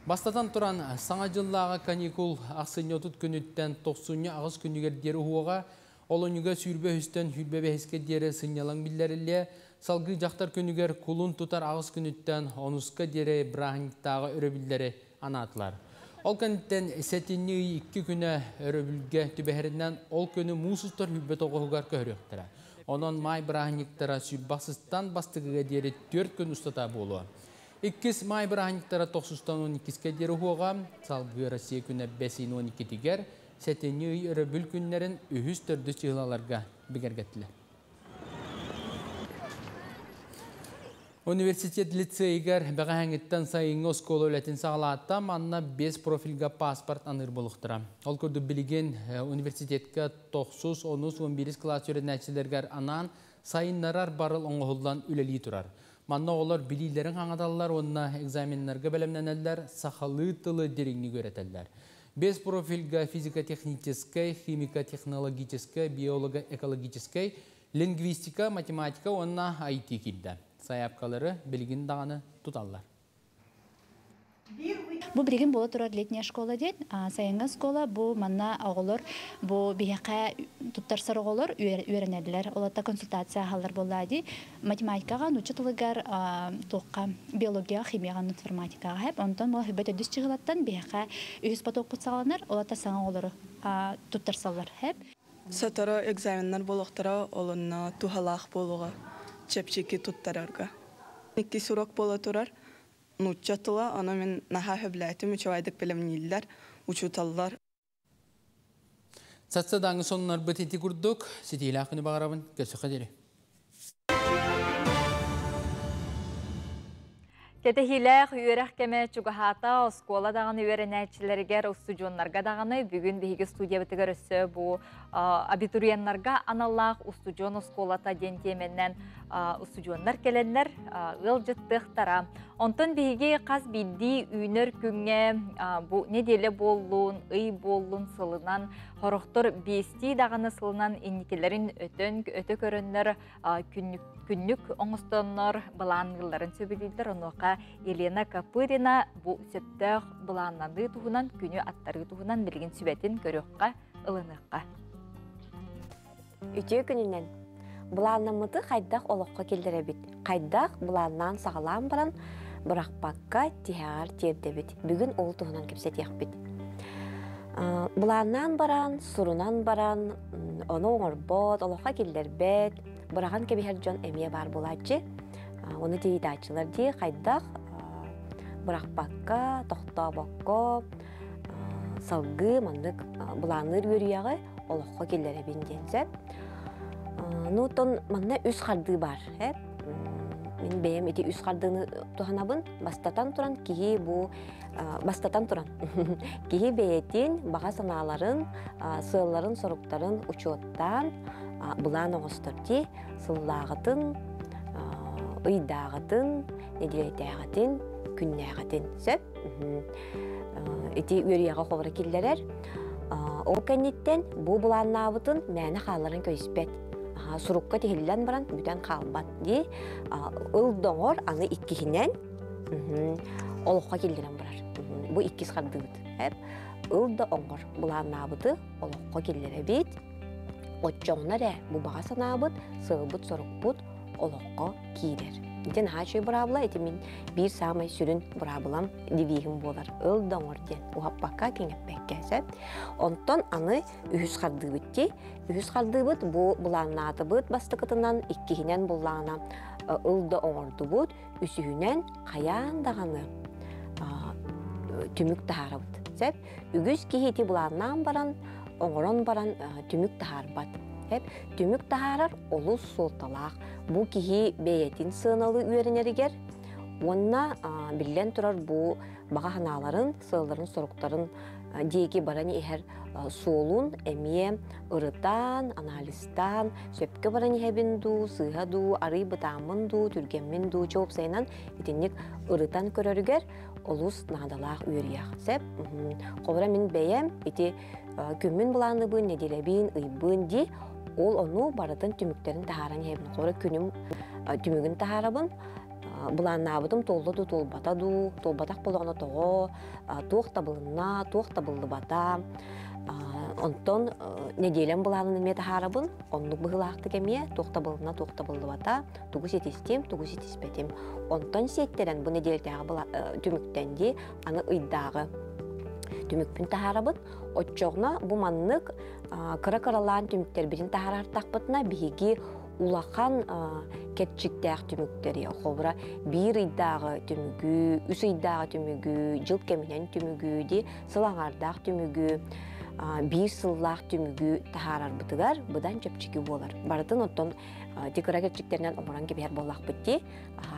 Бастатан туран, саҥа дьыллааҕы каникул ахсынньы 30 күнүттэн тохсунньу 8 күнүгэр диэри уһуоҕа, олунньуга 23-үстэн 25-кэ диэри сынньалаҥ биллэриллиэ, салгыы дьахтар күнүгэр кулун тутар 8 күнүттэн онуска диэри бырааһынньыктааҕы өрөбүллэри анаатылар. Ол кэнниттэн сэтинньи ый 2 күнэ өрөбүлгэ түбэһэринэн ол күнү муус устар 29-угар көһөрүөхтэрэ. Онон маай бырааһынньыктара сүүрбэ ахсыстан бастакыга диэри 4 күн устата буолуо. Иккис маай бырааһынньыктара тохсустан 12-скэ диэри уһуоҕа, салгыы Россия күнэ бэс ыйын 12-тигэр, сэтинньи ый өрөбүл күннэрин үһүс төрдүс чыһылаларга бигэргэттилэр. Университет лицейигэр бэҕэһээҥҥиттэн сайыҥҥы оскуола үлэтин саҕалаата, манна 5 профильга паспорт аныыр буолуохтара. Ол курдук билигин университетка тохсус, онус, 11 кылаас үөрэнээччилэригэр анаан сайыннарар барыл оҥоһуллан үлэлии турар. Манна оҕолор билиилэрин хаҥаталлар уонна экзаменнарга бэлэмнэнэллэр, сахалыы тылы дириҥник үөрэтэллэр. 5 профильга физико-техническэй, химико-технологическай, биолого-экологическай, лингвистика, математика уонна IT киирдэ. Сайаапкалары билигин даҕаны туталлар. Бу билигин буола турар летняя школа диэн, сайыҥҥы оскуола, бу манна оҕолор, бу биһиэхэ туттарсар оҕолор үөрэнэллэр. Олорто консультация аһаллар буоллаа дии. Математикаҕа, нуучча тылыгар, туохха, биологияҕа, химияҕа, информатикаҕа хэп. Онтон бу хүбэт өдүс чыһылаттан биһиэхэ үһүс потокпут саҕаланар, олорто саҥа оҕолору туттарсаллар хэп. Сотору экзаменнар буолуохтара, олонно туһалаах буолуоҕа чэпчэки туттарарга. Иккис урок буола турар нуучча тыла, ону мин наһаа сөбүлээтим, үчүгэйдик бэлэмнииллэр, учууталлар. Сарсыардааҥҥы сонуннарбыт ити курдук, ситиилээх күнү баҕарабын, көрсүөххэ диэри. Кэтэһиилээх үөрэх кэмэ чугаһаата, оскуола даҕаны үөрэнээччилэригэр, устудьуоннарга даҕаны бүгүн биһиги студиябытыгар өссө бу абитуриеннарга аналлаах устудьуон оскуолата диэн тиэмэннэн устудьуоннар кэлэннэр ыалдьыттыахтара. Онтон биһиги хас биирдии үүнэр күҥҥэ бу нэдиэлэ буоллун, ый буоллун сылынан, сорохтор биэстии даҕаны сылынан инникилэрин өтөн өтө көрөннөр күннүк күннүк оҥостоннор былаанныылларын сөбүлүүллэр. Онуоха Елена Копырина бу сөптөөх былааннаныы туһунан, күнү аттарыы туһунан билигин сүбэтин көрүөххэ, ылыныахха. Үтүө күнүнэн! Былааннаммыты хайдах олоххо киллэрэбит? Хайдах былааннаан саҕалаан баран бырахпакка тиһэҕэр тиэрдэбит? Бүгүн ол туһунан кэпсэтиэхпит. Былааннаан баран, сурунан баран, ону оҥорбот, олоххо киллэрбэт, быраҕан кэбиһэр дьон эмиэ баар буолааччы. Ону тиийдааччылар дии хайдах бырахпакка, тохтообокко салгыы маннык былаанныыр үөрүйэҕи олоххо киллэрэбин диэн сөп. Ну, тон манна үс хардыы бар. Мин бэйэм ити үс хардыыны туһанабын. Бастатан туран киһи бу бастатан туран киһи бэйэтин баҕа санааларын, сыалларын, соруктарын учуоттаан былаан оҥостор дии сыллааҕытын, ыйдааҕытын, нэдиэлэтээҕитин, күннээҕитин сөп. Ити үөрүйэҕи холобура киллэрэр. Ол кэнниттэн бу былааннаабытын мээнэ хаалларан көйүспэт. Сурукка тиһиллэн баран бүтэн хаалбат дии. Ыл доҥор аны иккиһинэн олоххо киллэрэн барар. Бу иккис хардыыбыт. Ыл да оҥор былааннаабыты олоххо киллэрэбит. Оччоҕуна эрэ бу баҕа санаабыт, сыалбыт-сорукпут олоххо киирэр. Ити наһаа үчүгэй быраабыла, ити мин биир саамай сүрүн быраабылам, девиһим буолар. Ыл да оҥор диэн, уһаппакка, кэҥэппэккэ, сөп. Онтон аны үһүс хардыыбыт дии. Үһүс хардыыбыт бу былааннаатыбыт бастакытынан, иккиһинэн буллаҕына ыл да оҥордубут, үсүһүнэн хайаан даҕаны түмүк таһаарабыт. Сөп. Үгүс киһи ити былааннаан баран, оҥорон баран түмүк таһаарбат. Түмүк таһаарар олус суолталаах. Бу киһи бэйэтин сыаналыы үөрэнэригэр уонна биллэн турар бу баҕа санааларын, сыалларын-соруктарын диэки баран иһэр суолун эмиэ ырытан, анализтаан, сөпкө баран иһэбин дуу, сыыһа дуу, арый бытааммын дуу, түргэммин дуу, чуопсайынан итинник ырытан көрөрүгэр олус наадалаах үөрүйэх. Сөп. Холобура мин бэйэм ити күммүн былаанныбын, нэдиэлэбин, ыйбын дии. Ол ону барытын түмүктэрин таһааран иһэбин. Хора күнүм түмүгүн таһаарабын. Былааннаабытым туолла дуу, туолбата дуу, туолбатах буоллаҕына тоҕо, туох табылынна, туох табыллыбата. Онтон нэдиэлэм былаанын эмиэ таһаарабын. Оннук быһыылаахтык эмиэ туох табылынна, туох табыллыбата, тугу ситистим, тугу ситиспэтим. Онтон сиэттэрэн бу нэдиэлэтээҕи түмүктэн дии, аны ыйдааҕы түмүкпүн таһаарабын. Оччоҕуна бу маннык кыра-кыралаан түмүктэрбитин таһаарартахпытына биһиги улахан кэрчиктээх түмүктэри, холобура биир ыйдааҕы түмүгү, үс ыйдааҕы түмүгү, дьыл кэминэн түмүгү, ди сыл аҥаардаах түмүгү, биир сыллаах түмүгү таһаарарбытыгар быдан чэпчэки буолар. Барытын оттон ити кыра кэрчиктэринэн оҥорон кэбиһэр буоллахпыт дии.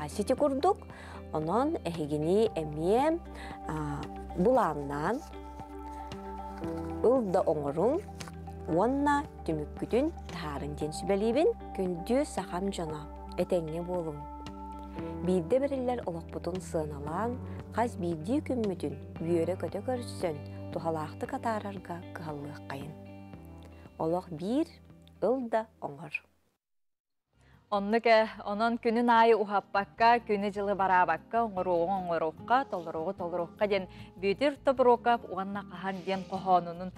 Сити курдук, онон эһигини эмиэ былааннаан ыл да оҥоруҥ уонна түмүккүтүн таһаарыҥ диэн сүбэлиибин. Күндү сахам дьоно, этэҥҥэ буолуҥ. Биирдэ бэриллэр олохпутун сыаналаан, хас биирдии күммүтүн үөрэ-көтө көрсөн, туһалаахтык атаарарга кыһаллыаххайын. Олох биир, ыл да оҥор. Оннук онон күнүн аайы уһаппакка, күнү-дьылы бараабакка, оҥоруоҕу оҥоруохха, толоруоҕу толоруохха диэн Бүөтүр Тобуруокап уонна хаһан диэн хоһоонунун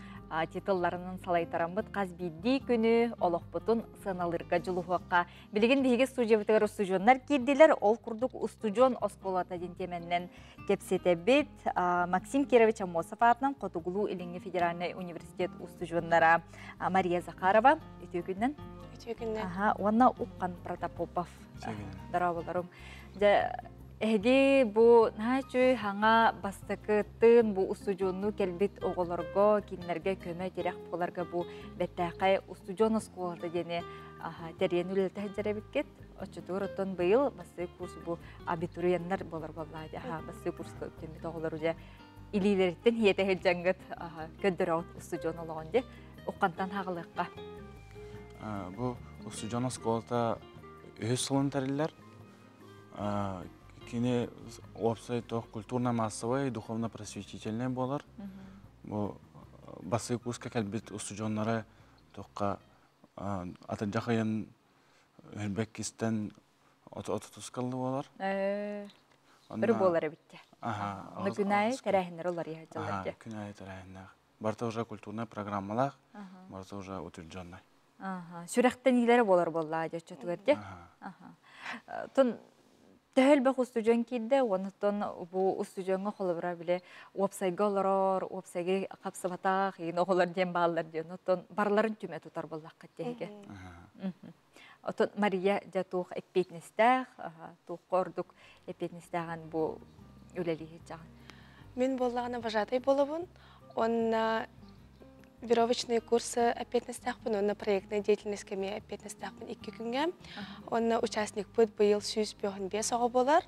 титулларынан салайтараммыт хас биирдии күнү олохпутун сыаналыырга дьулуһуохха. Билигин биһиги студиябытыгар устудьуоннар киирдилэр. Ол курдук устудьуон оскуолата диэн тиэмэннэн кэпсэтэбит. Максим Кирович Аммосов аатынан Хотугулуу-Илиҥҥи федеральнай университет устудьуоннара Мария Захарова үтүө күннэн. Үтүө күннэн. Аха, уонна Укхан Протопопов. Здороволорум. Дьэ, эһиги бу наһаа үчүгэй хаҥа бастакы тыын бу устудьуоннуу кэлбит оҕолорго, кинилэргэ көмө-тирэх буоларга бу бэртээхэй устудьуон оскуолата диэни тэрийэн үлэлэтэ сылдьар эбиккит. Оччотугар оттон быйыл бастакы курс бу абитуриеннар буолар буоллаҕа дии. Аха, бастакы курска үктэммит оҕолору дьэ илиилэриттэн иэтэ сылдьаҥҥыт көрдөрөҕүт устудьуон олоҕун дии. Уххантан хаҕылыахха. Бу устудьуон оскуолата үһүс сылын тэриллэр. Кини уопсай туох культурно-массовай, духовно-просветительный буолар. Бу бастакы курска кэлбит устудьуоннары туохха атырдьах ыйын Үрбэккистэн отутускаллы буолар. Өр буолар эбитте. Аны күн аайы тэрээһиннэр уларыйа сылдьаллар дии. Күн аайы тэрээһиннээх. Барыта уже культурная программалаах, барыта уже утвержденный. Сүрэхтэниилэрэ буолар буоллаа дьэ оччотугар дии. Тон төһө элбэх устудьуон киирдэ, онтон бу устудьуоҥҥа холобура били уопсайга олорор, уопсайга хапсыбатах иин оҕолор диэн бааллар диэн, оттон барыларын түмэ тутар буоллаххыт диэһигэ. Оттон Мария дьэ туох эппиэтинэстээх, туохха ордук эппиэтинэстээҕин бу үлэлии сылдьаҕын? Мин буоллаҕына вожатай буолабын уонна веровочные курсы эппиэтинэстээхпин уонна проектная деятельность кэмиэ эппиэтинэстээхпин икки күҥҥэ. Уонна участникпыт быйыл 155 оҕо буолар.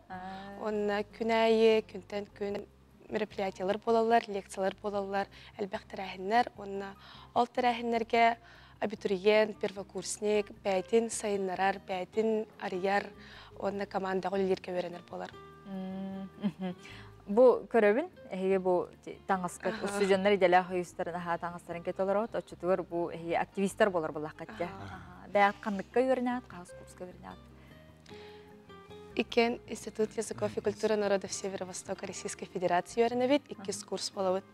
Уонна күн аайы күнтэн күн мероприятиялар буолаллар, лекциялар буолаллар, элбэх тэрээһиннэр. Уонна ол тэрээһиннэргэ абитуриент, первокурсник бэйэтин сайыннарар, бэйэтин арыйар уонна командаҕа үлэлииргэ үөрэнэр буолар. Бу көрөбүн, эһиги бу таҥаскыт устудьуоннар идэлээх ойуустарын аһаа таҥастарын кэтэ олороҕут, оччотугар бу эһиги активистар буолар буоллаххыт дьэ. Бэйэҕит ханныкка үөрэнэҕит, хаһыс курска үөрэнэҕит? Иккиэн Институт языков и культуры народов Северо-Востока Российской Федерации үөрэнэбит, иккис курс буолабыт.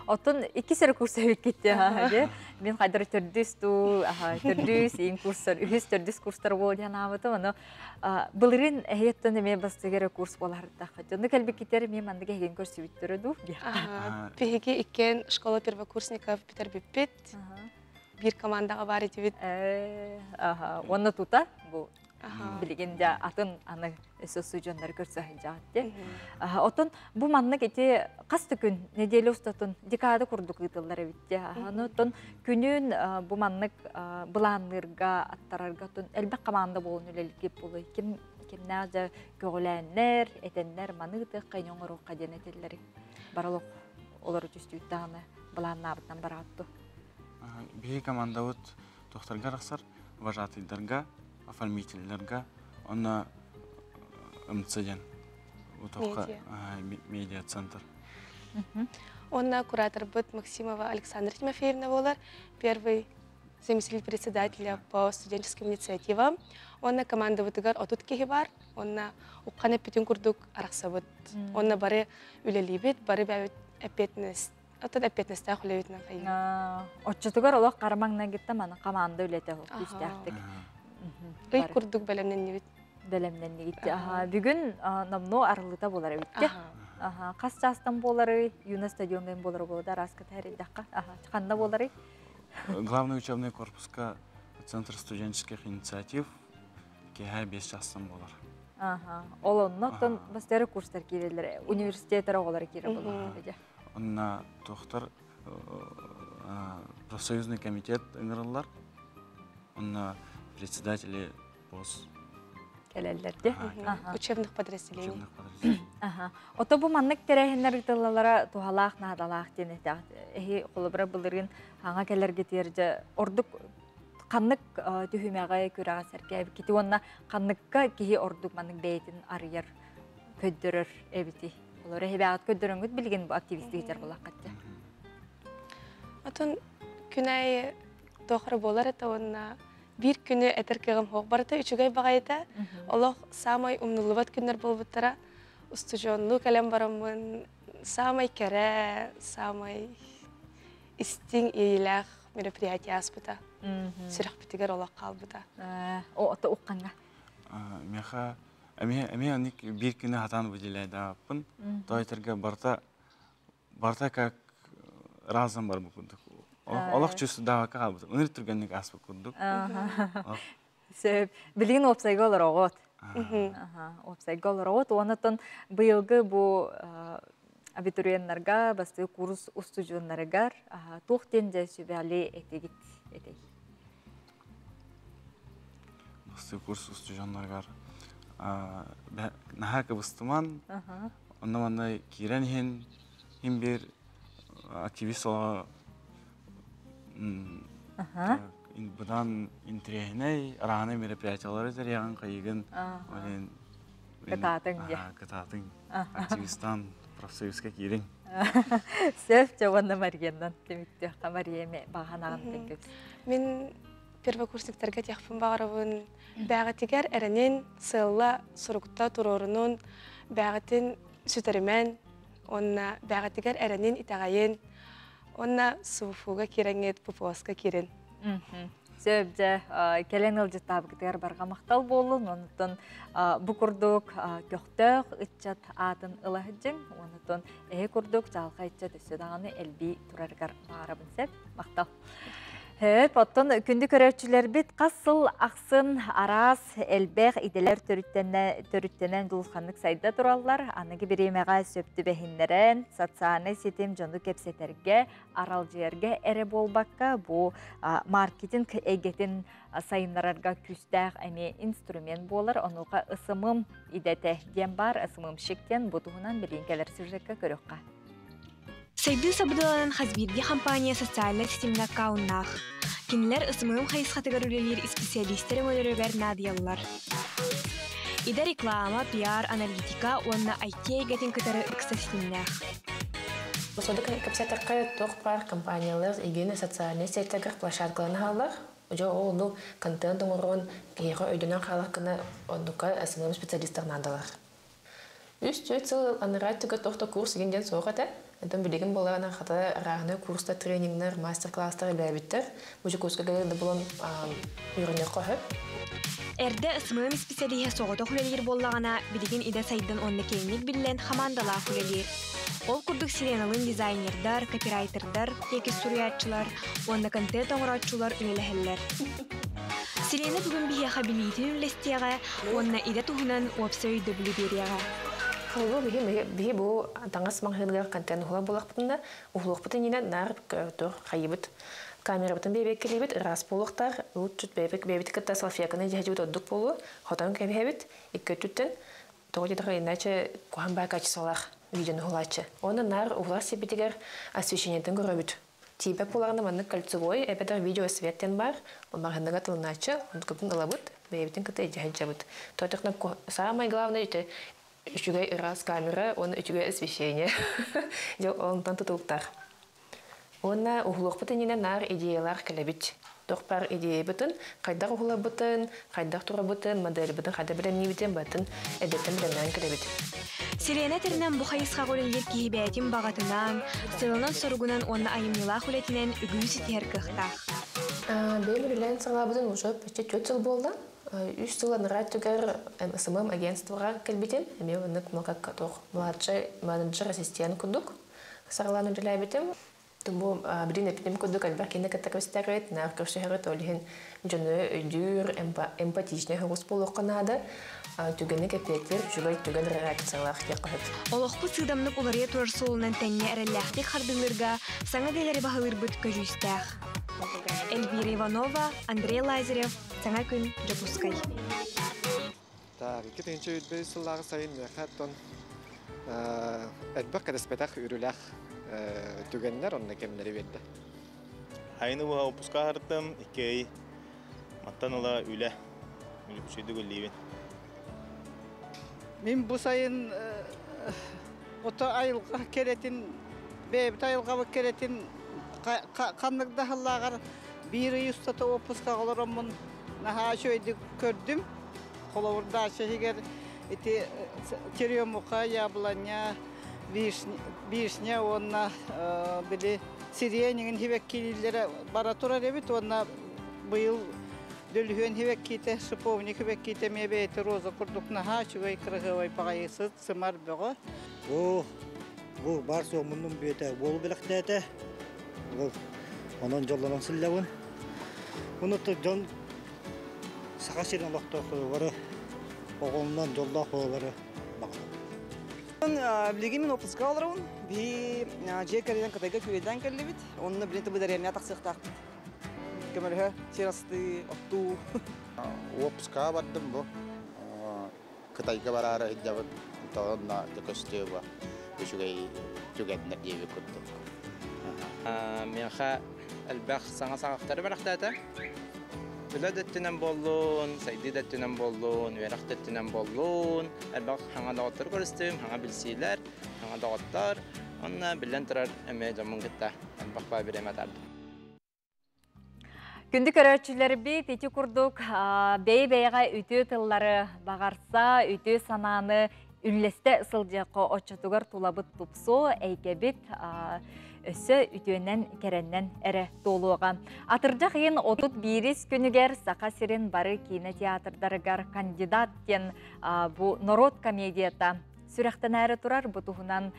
Оттон иккис эрэ курс эбиккит дии. Мин хайдар төрдүс туу, төрдүс, иин курстар, үһүс, төрдүс курстар буол диэн аабытым. Ону былырыын эһиэттэн эмиэ бастыгы эрэ курс буолаһардахха. Дьону кэлбиккитер эмиэ маннык эһигин көрсүбүттэрэ дуу? Биһиги иккиэн школа первокурсников бүтэрбиппит. Биир командаҕа баар этибит. Уонна тута бу билигин дьэ атын аны өссө устудьуоннары көрсө сылдьаҕыт дии. Оттон бу маннык ити хас да күн неделя устатын декада курдук ыытыллар эбит дии. Аны оттон күнүн бу маннык былаанныырга, аттарарга оттон элбэх команда буолан үлэлиир буолуй. Ким кимнээх дьэ көҕүлээннэр, этэннэр маны ыытыахха, ини оҥоруохха диэн этэллэри барыл олору түстүүт даҕаны былааннаабытынан бараатту. Биһи командабыт тохтарга арахсар, вожатыйдарга, оформительларга уонна МЦ диэн утохха медиа-центр. Уонна кураторбыт Максимова Александра Тимофеевна буолар. Первый заместитель председателя по студенческим инициативам. Онна командабытыгар 30 киһи бар, онна уккан эппитин курдук арахсабыт. Онна бары үлэлиибит, бары бэбит эппиэтинэс, оттон эппиэтинэстээх үлэбитинэн хайыы. Оччотугар олох карамаңнан гитта маны команда үлэтэ күүстээхтик. Ый курдук бэлэмнэннибит. Бэлэмнэннигит. Аха, бүгүн номнуо арылыта болар эбитте. Аха, хас чаастан болары, Юна стадионга болары болду, араска тәридаққа. Аха, ханна болары? Главный учебный корпуска Центр студенческих инициатив кеһә 5 частан болар. Аха, ол оннотон бастары курстар кирелер, университеттер оҕолор кире болар. Онна тохтар профсоюзный комитет ыҥырыллар. Онна председатели бос кэлэллэрде. Учебных подразделений. Учебных подразделений. Аха. Ото бу маннык тэрээһиннэр ыытыллалара туһалаах наадалаах диэн этэх. Эһи холобура былырыын хаҥа кэлэргэ тиэрдьэ ордук ханнык түһүмэҕэ күрэҕэ сэргээбиккити уонна ханныкка киһи ордук маннык бэйэтин арыйар көддөрөр эбити. Олор эһибэҕит көддөрөҥҥүт билигин бу активистигитер булаххатча. Отон күн аайы туох буолар этэ уонна биир күнү этэр кыаҕым суох. Барыта үчүгэй баҕайыта. Олох саамай умнуллубат күннэр буолбуттара. Устудьуоннуу кэлэн бараммын саамай кэрэ, саамай истиҥ иэйилээх мероприятие ааспыта. Сүрэхпитигэр олох хаалбыта. Ото укканга. Меха эми аник биир күнү хатан выделяйдааппын. Тойтерге барта барта как разом бар курдук. Олох чувство давака калбыт. Үнүр түргэнник аспыт курдук. Сөп. Билигин уопсайга олороҕут. Уопсайга олороҕут. Онотон быйылгы бу абитуриеннарга, бастыы курс устудьуоннарыгар туох диэн дьэ сүбэли этигит этей? Бастыы курс устудьуоннарыгар наһаа кыбыстыман, онно манна киирэн иһин хим бир активист ола быдан интириэһинэй араанай мероприятиялары тэрийэҕин хайыгын кытаатыҥ дьэ. Кытаатыҥ, активистан профсоюзка киириҥ. Сөп, дьэ уонна Марияннан түмүктүөххэ. Мария эми баҕанаҕын тэҥкэбит. Мин первокурсниктарга тиэхпин баҕарабын. Бэҕэтигэр эрэнин, сыалла сурукта туруорунун, бэҕэтин сүтэримэн, уонна бэҕэтигэр эрэнин итэҕэйин, уонна СУФУга киирэҥҥит ППОска киирин. Сөп, дьэ, кэлэн ыалдьыттаабыкытыгар барҕа махтал буоллун. Онтон бу курдук көхтөөх ыччат аатын ыла сылдьыҥ. Онтон эһи курдук чаалхай ыччат өссө даҕаны элбии турарыгар баҕарабын сөп. Махтал. Хөп, оттон күндү көрөөччүлэрбит хас сыл ахсын араас элбэх идэлэр төрүттэнэн дулханнык сайда тураллар. Аныгы бириэмэҕэ сөп түбэһиннэрэн, социальнай ситим дьону кэпсэтэргэ, аралдьыйарга эрэ буолбакка, бу маркетинг эйгэтин сайыннарарга күүстээх эмиэ инструмент буолар. Онуоха ысымым идэтэ диэн бар, ысымымщик диэн бу туһунан билиин кэлэр сюжекка көрүөххэ. Сайдыы сабыдыаланан хас биирдии компания социальнай ситимҥэ аккауннаах. Кинилэр ысымыым хайысхатыгар үлэлиир исписэлиистэр өҥөлөрүгэр наадыйаллар. Идэ реклама, пиар, аналитика уонна IT эйгэтин кытары ыкса ситимнээх. Содук кэпсэтэркэ туох баар компаниялар игин социальнай сетьтэргэ площадкаларын хааллар. Дьэ ол ону контент оҥорон киһиэхэ өйдөнөн хаалар гына оннука СММ специалистар наадалар. 3-4 сыл анараа өттүгэр туох да курс игин диэн суох этэ. Онтон билигин буоллаҕына хата арааһынай курстар, тренингнэр, мастер-класстар үлээбиттэр. Бу Дьокуускайга да булан үөрэниэххэ сөп. Эрдэ СММ исписэлииһэ соҕотох үлэлиир буоллаҕына, билигин идэ сайдан уонна киэҥник биллэн хамаандалаах үлэлиир. Ол курдук Сиреналыын дизайнердар, копирайтердар, тиэкис суруйааччылар уонна контент оҥорооччулар үлэлэһэллэр. Сирена бүгүн биһиэхэ билиитин үллэстиэҕэ уонна идэ туһунан уопсай өйдөбүлү биэриэҕэ. Холобур, биһи бу таҥас маҕаһыыныгар контент уһулар буоллахпытына, уһулуохпут иннинэ наар туох хайыбыт камерабытын бэйэбэккэлиибит, ыраас буолуохтаах, лучше бэйэбит кытта салфетканы дьэһдьибит ордук буолуо, хотон кэбиһэбит, икки өттүттэн тоҕо диэтэххэ иначе куһаҕан баа качестволаах видеону уһулааччы. Уонна наар уһулар сирбитигэр освещениетын көрөбүт. Тиийбэт буоллаҕына маннык кольцевой эбэтэр видеосвет диэн баар, маҕаһыыныга тылынааччы, онтукабытын ылабыт, бэйэбитин кытта илдьэ сылдьабыт. Тойтохно самое главное это үчүгэй ыраас камера уонна үчүгэй освещение. Дьэ онтон тутулуктаах. Уонна уһулуохпут иннинэ наар идеялаах кэлэбит. Туох баар идеябытын, хайдах уһуларбытын, хайдах турабытын, модельбытын хайдах бэлэмниибитин барытын эрдэттэн бэлэмнээн кэлэбит. Сирена тэринэн бу хайысхаҕа үлэлиир киһи бэйэтин баҕатынан, сыалынан-соругунан уонна айымньылаах үлэтинэн үгүһү ситиһэр кыахтаах. Бэйэм үлэлээн саҕалаабытым уже почти 4 сыл буолла. Үс сыл анараа өттүгэр СММ агентствоҕа кэлбитим. Эмиэ оннук как туох младший менеджер ассистент курдук саҕалаан үлэлээбитим. Бу билин эппитим курдук элбэх киһини кытта көрсүтэрбит, наар көрсүһэрбит, ол иһин дьону өйдүүр, эмпатичнай соҕус буолуохха наада. Түгэни кэппиэттиир үчүгэй түгэн реакциялаах диэххэ сөп. Олохпут сыыдамнык уларыйа турар суолунан тэҥҥэ эрэллээхтик хардыылыырга саҥа идэлэри баһылыырбыт көдьүүстээх. Эльвира Иванова, Андрей Лазарев, Саҥа күн, Дьокуускай. Так, 2005 сыллааҕы сайын миэхэ оттон элбэх кэтэспэтэх үрүлэх түгэннэр онно кэмнэри биэрдэ. Айыны буһа опуска аһартым, икки маттан ыла үлэ. Үлүпсүйдүк үллиибин. Мин бу сайын ото айылҕа кэрэтин, бэйэбит айылҕабыт кэрэтин ханнык да сыллааҕар биир ый устата отпускаҕа олороммун наһаа үчүгэйдик көрдүм. Холобур, дача иһигэр ити черемуха, яблоня, вишня уонна били сирень иҥин хибэккиилииллэрэ бара турар эбит уонна быйыл дөлүһүөн хибэккиитэ, шиповник хибэккиитэ эмиэ бэйэтэ роза курдук наһаа үчүгэй кырасыабай баҕайы сыт сымар бөҕө. Бу бу бар суох муннум бүөтэ буолу бэлэхтээтэ. Ол онон дьоллонон сыллабын. Уну дьон Саха сирин олохтоохтору бары оҕолонон дьоллоох буолалары баҕарабын. Билигин мин отпуска олоробун. Биһи дьиэ кэргэн Кытайга күөйдээн кэллибит. Онно билин тыбы дэриэбинэ тахсыахтаахпыт. Көмөлөһө, сир астыы, оттуу. Отпускаҕа бардым бу. Кытайга бараары сылдьабын. Онно көстүө бу үчүгэй түгэннэр диэбит курдук. Миэхэ элбэх саҥа саҕахтары бэлэхтээтэ. Үлэ да өттүнэн буоллун, сайдыы да өттүнэн буоллун, үөрэх да өттүнэн буоллун, элбэх саҥа доҕоттору көрүстүм, саҥа билсиилэр, саҥа доҕоттор. Онно биллэн турар эмиэ дьоммун кытта элбэх баа бириэмэ атаардым. Күндү көрөөччүлэрбит ити курдук бэйэ-бэйэҕэ үтүө тыллары баҕарса, үтүө санааны үллэстэ сылдьыахха оччотугар тулабыт тупсуо, эйгэбит өссө үтүөнэн кэрэннэн эрэ туолуоҕа. Атырдьах ыйын 31 күнүгэр Саха сирин бары киинэ театрдарыгар кандидат диэн бу норуот комедията сүрэхтэнээри турар бу туһунан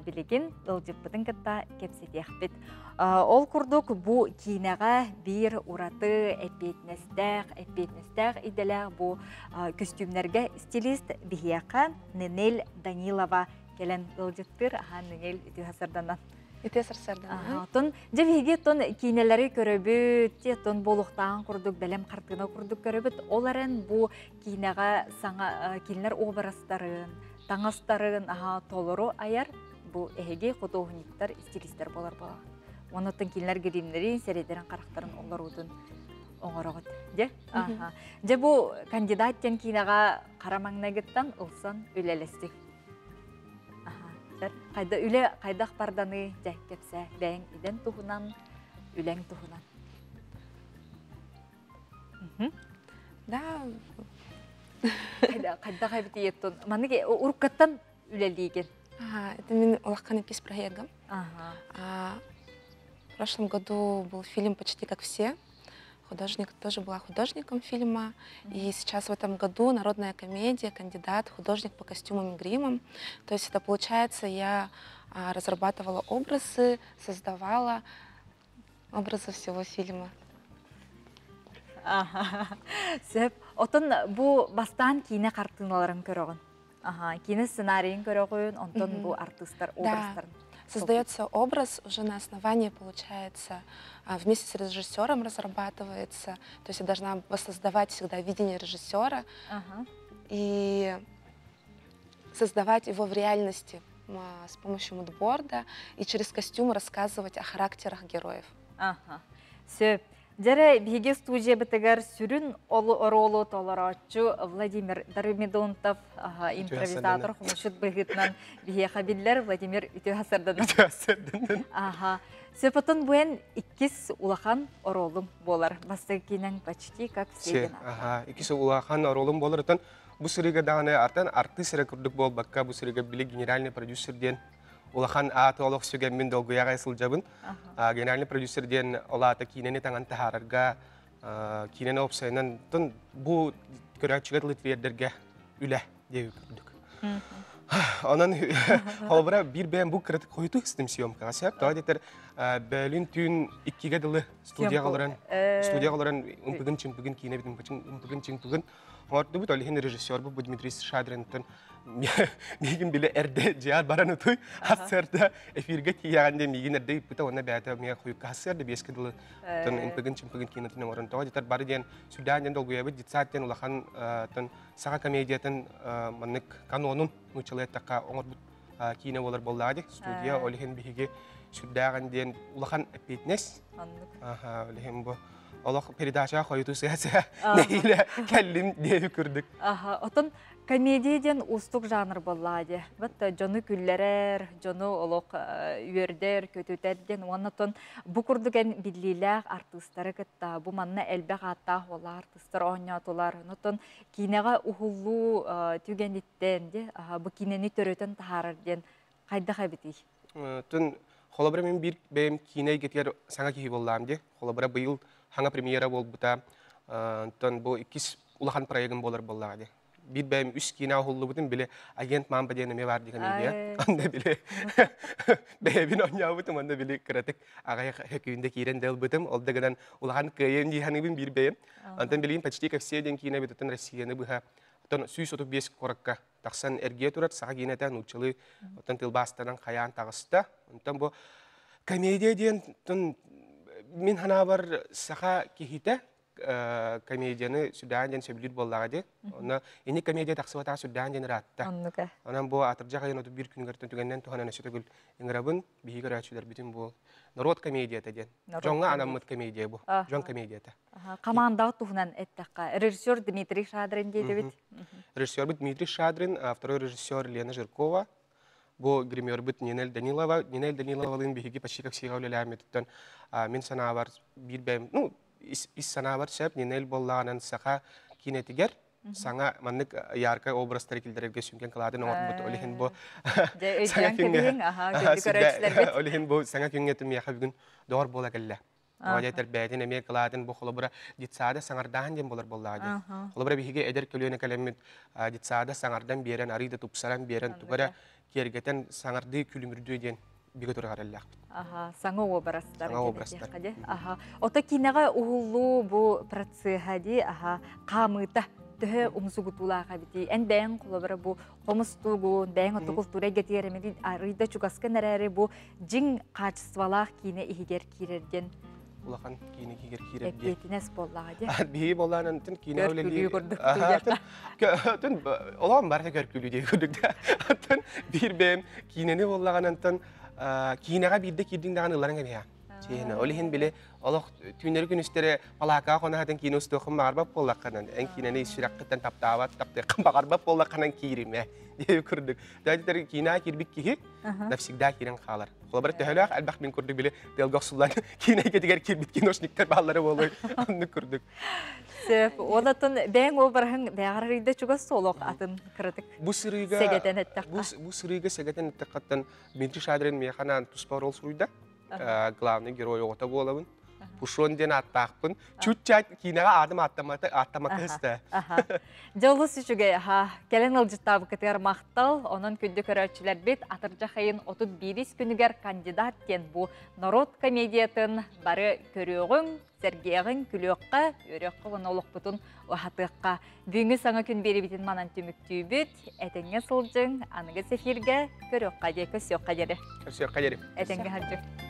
билигин ыалдьыппытын кытта кэпсэтиэхпит. Ол курдук бу киинэҕэ биир ураты эппиэтинэстээх, эппиэтинэстээх идэлээх бу көстүүмнэргэ стилист биһиэхэ Нинель Данилова кэлэн ыалдьыттыыр. Аха, Нинель, үтүө сарсарданан. Үтүө сарсарданан. Тон дьэ биһиги тон киинэлэри көрөбүт, тон буолуохтааҕын курдук бэлэм хартыына курдук көрөбүт. Ол эрэн бу киинэҕэ саҥа кинилэр образтарын, таҥастарын аха толору айар бу эһиги художниктар, стилистэр болар буолар. Оннуттан кинилэр гримнэрин, сэрэйдэрин харахтарын олоруутун оҥороҕут. Дьэ, аха. Дьэ бу кандидат диэн киинэҕэ хара маҥнайгыттан ылсан үлэлэстик. Аха. Хайда үлэ хайдах барданы дьэ кэпсээ бэйэҥ идэн туһунан, үлэҥ туһунан. Да. Хайдах эбит еттун. Маннык уруккаттан үлэлиигин. Ага, это мин улахан иккис проектым. Ага. В прошлом году был фильм «Почти как все». Художник тоже была художником фильма. И сейчас в этом году народная комедия, кандидат, художник по костюмам и гримам. То есть это получается, я разрабатывала образы, создавала образы всего фильма. Сөп. Отон бу бастаан киинэ хартыыналарын көрөҕүн. Аха, киинэ сценарийын көрөҕүн, онтон бу артыыстар образтарын. Создается образ уже на основании, получается, вместе с режиссером разрабатывается. То есть я должна воссоздавать всегда видение режиссера и создавать его в реальности с помощью мудборда и через костюм рассказывать о характерах героев. Ага. Сөп. Дьэрэ биһиги студиябытыгар сүрүн оруолу толорооччу Владимир Дормидонтов импровизатор хомусчут быһыытынан биһиэхэ биллэр. Владимир үтүө хасырданан. Үтүө хасырданан. Аха. Сөпөтөн буэн иккис улахан оруолум буолар. Бастакы киинэн почти как все. Аха, иккис улахан оруолум буолар. Отон бу сырыыга даҕаны артан артыыс эрэ курдук буолбакка, бу сырыыга били генеральный продюсер диэн улахан ааты олох сүгэммин долгуйаҕай сылдьабын. Генеральный продюсер диэн ол аата киинэни таҥан таһаарарга, киинэни опсайынан тон бу көрөөччүгэ тылы тириэрдэргэ үлэ диэби курдук. Онон холобура биир бэйэм бу кыратык хойутуу истим съемкаҕа сөп. Тоҕо диэтэр бөөлүн түүн иккигэ дылы студияҕа олорон студияҕа олорон ымпыгын-чымпыгын киинэбит ымпыгын-чымпыгын оҥордубут. Ол иһин режиссербут бу Дмитрий Шадринтан миигин билэ эрдэ дьиэҕэр баран утуй сарсыарда эфиргэ тиийэҕин диэн миигин эрдэ ыыппыта уонна бэйэтэ миэхэ хойукка сарсыарда биэскэ дылы тон ымпыгын-чымпыгын киинэтин оҥорон тоҕо диэтэр бары диэн сүрдээх диэн долгуйабыт детсад диэн улахан тон саха комедиятын маннык канонун нууччалыы эттэххэ оҥорбут киинэ буолар буоллаҕа дии студия ол иһин биһиги сүрдээҕин диэн улахан эппиэтинэс ол иһин бу олох передачаҕа хойутуу сыа-сыа нэһиилэ кэллим диэби курдук. Отон комедия диэн уустук жанр буоллаҕа дии. Вот дьону күллэрэр, дьону олох үөрдэр, көтүтэр диэн уонна отон бу курдук эн биллиилээх артыыстары кытта бу манна элбэх ааттаах уоллаах артыыстар оонньоотулар. Онон киинэҕэ уһуллуу түгэниттэн дии бу киинэни төрөтөн таһаарар диэн хайдах эбитий? Тун холобура мин биир бэйэм киинэ эйгэтигэр саҥа киһи буоллаам дии. Холобура быйыл хаҥа премьера буолбута. Онтон бу иккис улахан проегым буолар буоллаҕа дии. Биир бэйэм үс киинэ уһуллубутум били агент мамба диэн эмиэ баар дии комедия. Онно били бэйэбин оонньообутум, онно били кыратык аҕай хөкүүндэ киирэн да ылбытым. Ол да гынан улахан кыайыам дии саныыбын биир бэйэм. Онтон билигин почти как все диэн киинэ бүтүн Россияны быһа оттон 135 куоракка тахсан эргийэ турар саха киинэтэ нууччалыы оттон тылбаастанан хайаан таҕыста. Онтон бу комедия диэн мин санаабар саха киһитэ комедияны сүрдээн диэн сөбүлүүр буоллаҕа дии. Онно ини комедия тахсыбатаҕа сүрдээн диэн ыраатта. Онон бу атырдьах айын отут биир күнүгэр түгэннэн туһанан өссө төгүл ыҥырабын биһиги көрөөччүлэрбитин бу норуот комедията диэн. Дьоҥҥо анаммыт комедия бу. Дьон комедията. Командаҕа туһунан эттэххэ, режиссер Дмитрий Шадрин диэтибит. Режиссербит Дмитрий Шадрин, второй режиссер Лена Жиркова, бу гримербит Нинель Данилова. Нинель Даниловалыын биһиги почти как всегда үлэлээммититтэн мин санаабар биир бэйэм, ну, ис санаабар сөп Нинель буоллаҕынан саха киинэтигэр саҥа маннык яркай образтары киллэрэргэ сүҥкэн кылаатын оҥорбут. Ол иһин бу саҥа күҥҥэ ол иһин бу саҥа күҥҥэ миэхэ бүгүн доҕор буола кэллэ. Тоҕо диэтэр бэйэтин эмиэ кылаатын бу холобура детсада саҥардааһын диэн буолар буоллаҕа дии. Холобура биһиги эдэр көлүөнэ кэлэммит детсада саҥардан биэрэн, арыый да тупсаран биэрэн, тугу эрэ киэргэтэн саҥардыы күлүмүрдүү диэн бигэ туругар эрэллээхпит. Аха, саҥа уобарастар. Саҥа уобарастар. Аха. Ото киинэҕэ уһуллуу бу процеһа дии, аха, хаамыыта төһө умсугутуулаах эбитий? Эн бэйэҥ холобура бу хомустуугун, бэйэҥ ото култуура эйгэтигэр эмиэ арыый да чугаскын эрээри бу дьиҥ хаачыстыбалаах киинэ иһигэр киирэр диэн улахан киинэ иһигэр киирэр диэн эппиэтинэс буоллаҕа дии. Биһиги буоллаан тын киинэ үлэлиир курдук тын олоон барыта көркүлүү дии курдук да. Оттон биир бэйэм киинэни буоллаҕынан киинэҕэ биирдэ киирдиҥ даҕаны ылларыҥ эбиһэ. Чиэһинэ. Ол иһин били олох түүннэри күнүстэри палаакаҕа хоно киинэ устуоххун баҕарбат буоллаххынан, эн киинэни сүрэххиттэн таптаабат, таптыаххын баҕарбат буоллаххынан кииримэ диэби курдук. Дьэ киинэҕэ киирбит киһи навсегда киирэн хаалар. Холобура төһөлөөх элбэх мин курдук били тыалга охсуллан киинэ эйгэтигэр киирбит киношниктар бааллара буолуой оннук курдук. Сөп. Онотон бэйэҥ обраһыҥ бэйэҕэр арыйда чугас солох атын кыратык Бу сырыыга сэгэтэн эттэххэ. Бу сырыыга сэгэтэн эттэххаттан Дмитрий Шадрин миэхэ анаан туспа роль суруйда. Главный герой оҕото буолабын. Пушон диэн ааттаахпын. Чуть-чать киинэҕэ аатым ааттаммата ааттаммакка сыста. Дьэ олус үчүгэй аха. Кэлэн ыалдьыттаабыккытыгар махтал. Онон күндү көрөөччүлэрбит атырдьах ыйын 31 күнүгэр кандидат диэн бу норуот комедиятын бары көрүөҕүҥ, сэргиэҕиҥ, күлүөххэ, үөрүөххэ уонна олохпутун уһатыахха. Бүгүҥҥү саҥа күн биэриибитин манан түмүктүүбүт. Этэҥҥэ сылдьыҥ, аныгы эфиргэ көрүөххэ диэ, көрсүөххэ диэри. Көрсүөххэ диэри. Этэҥҥэ сылдьыҥ.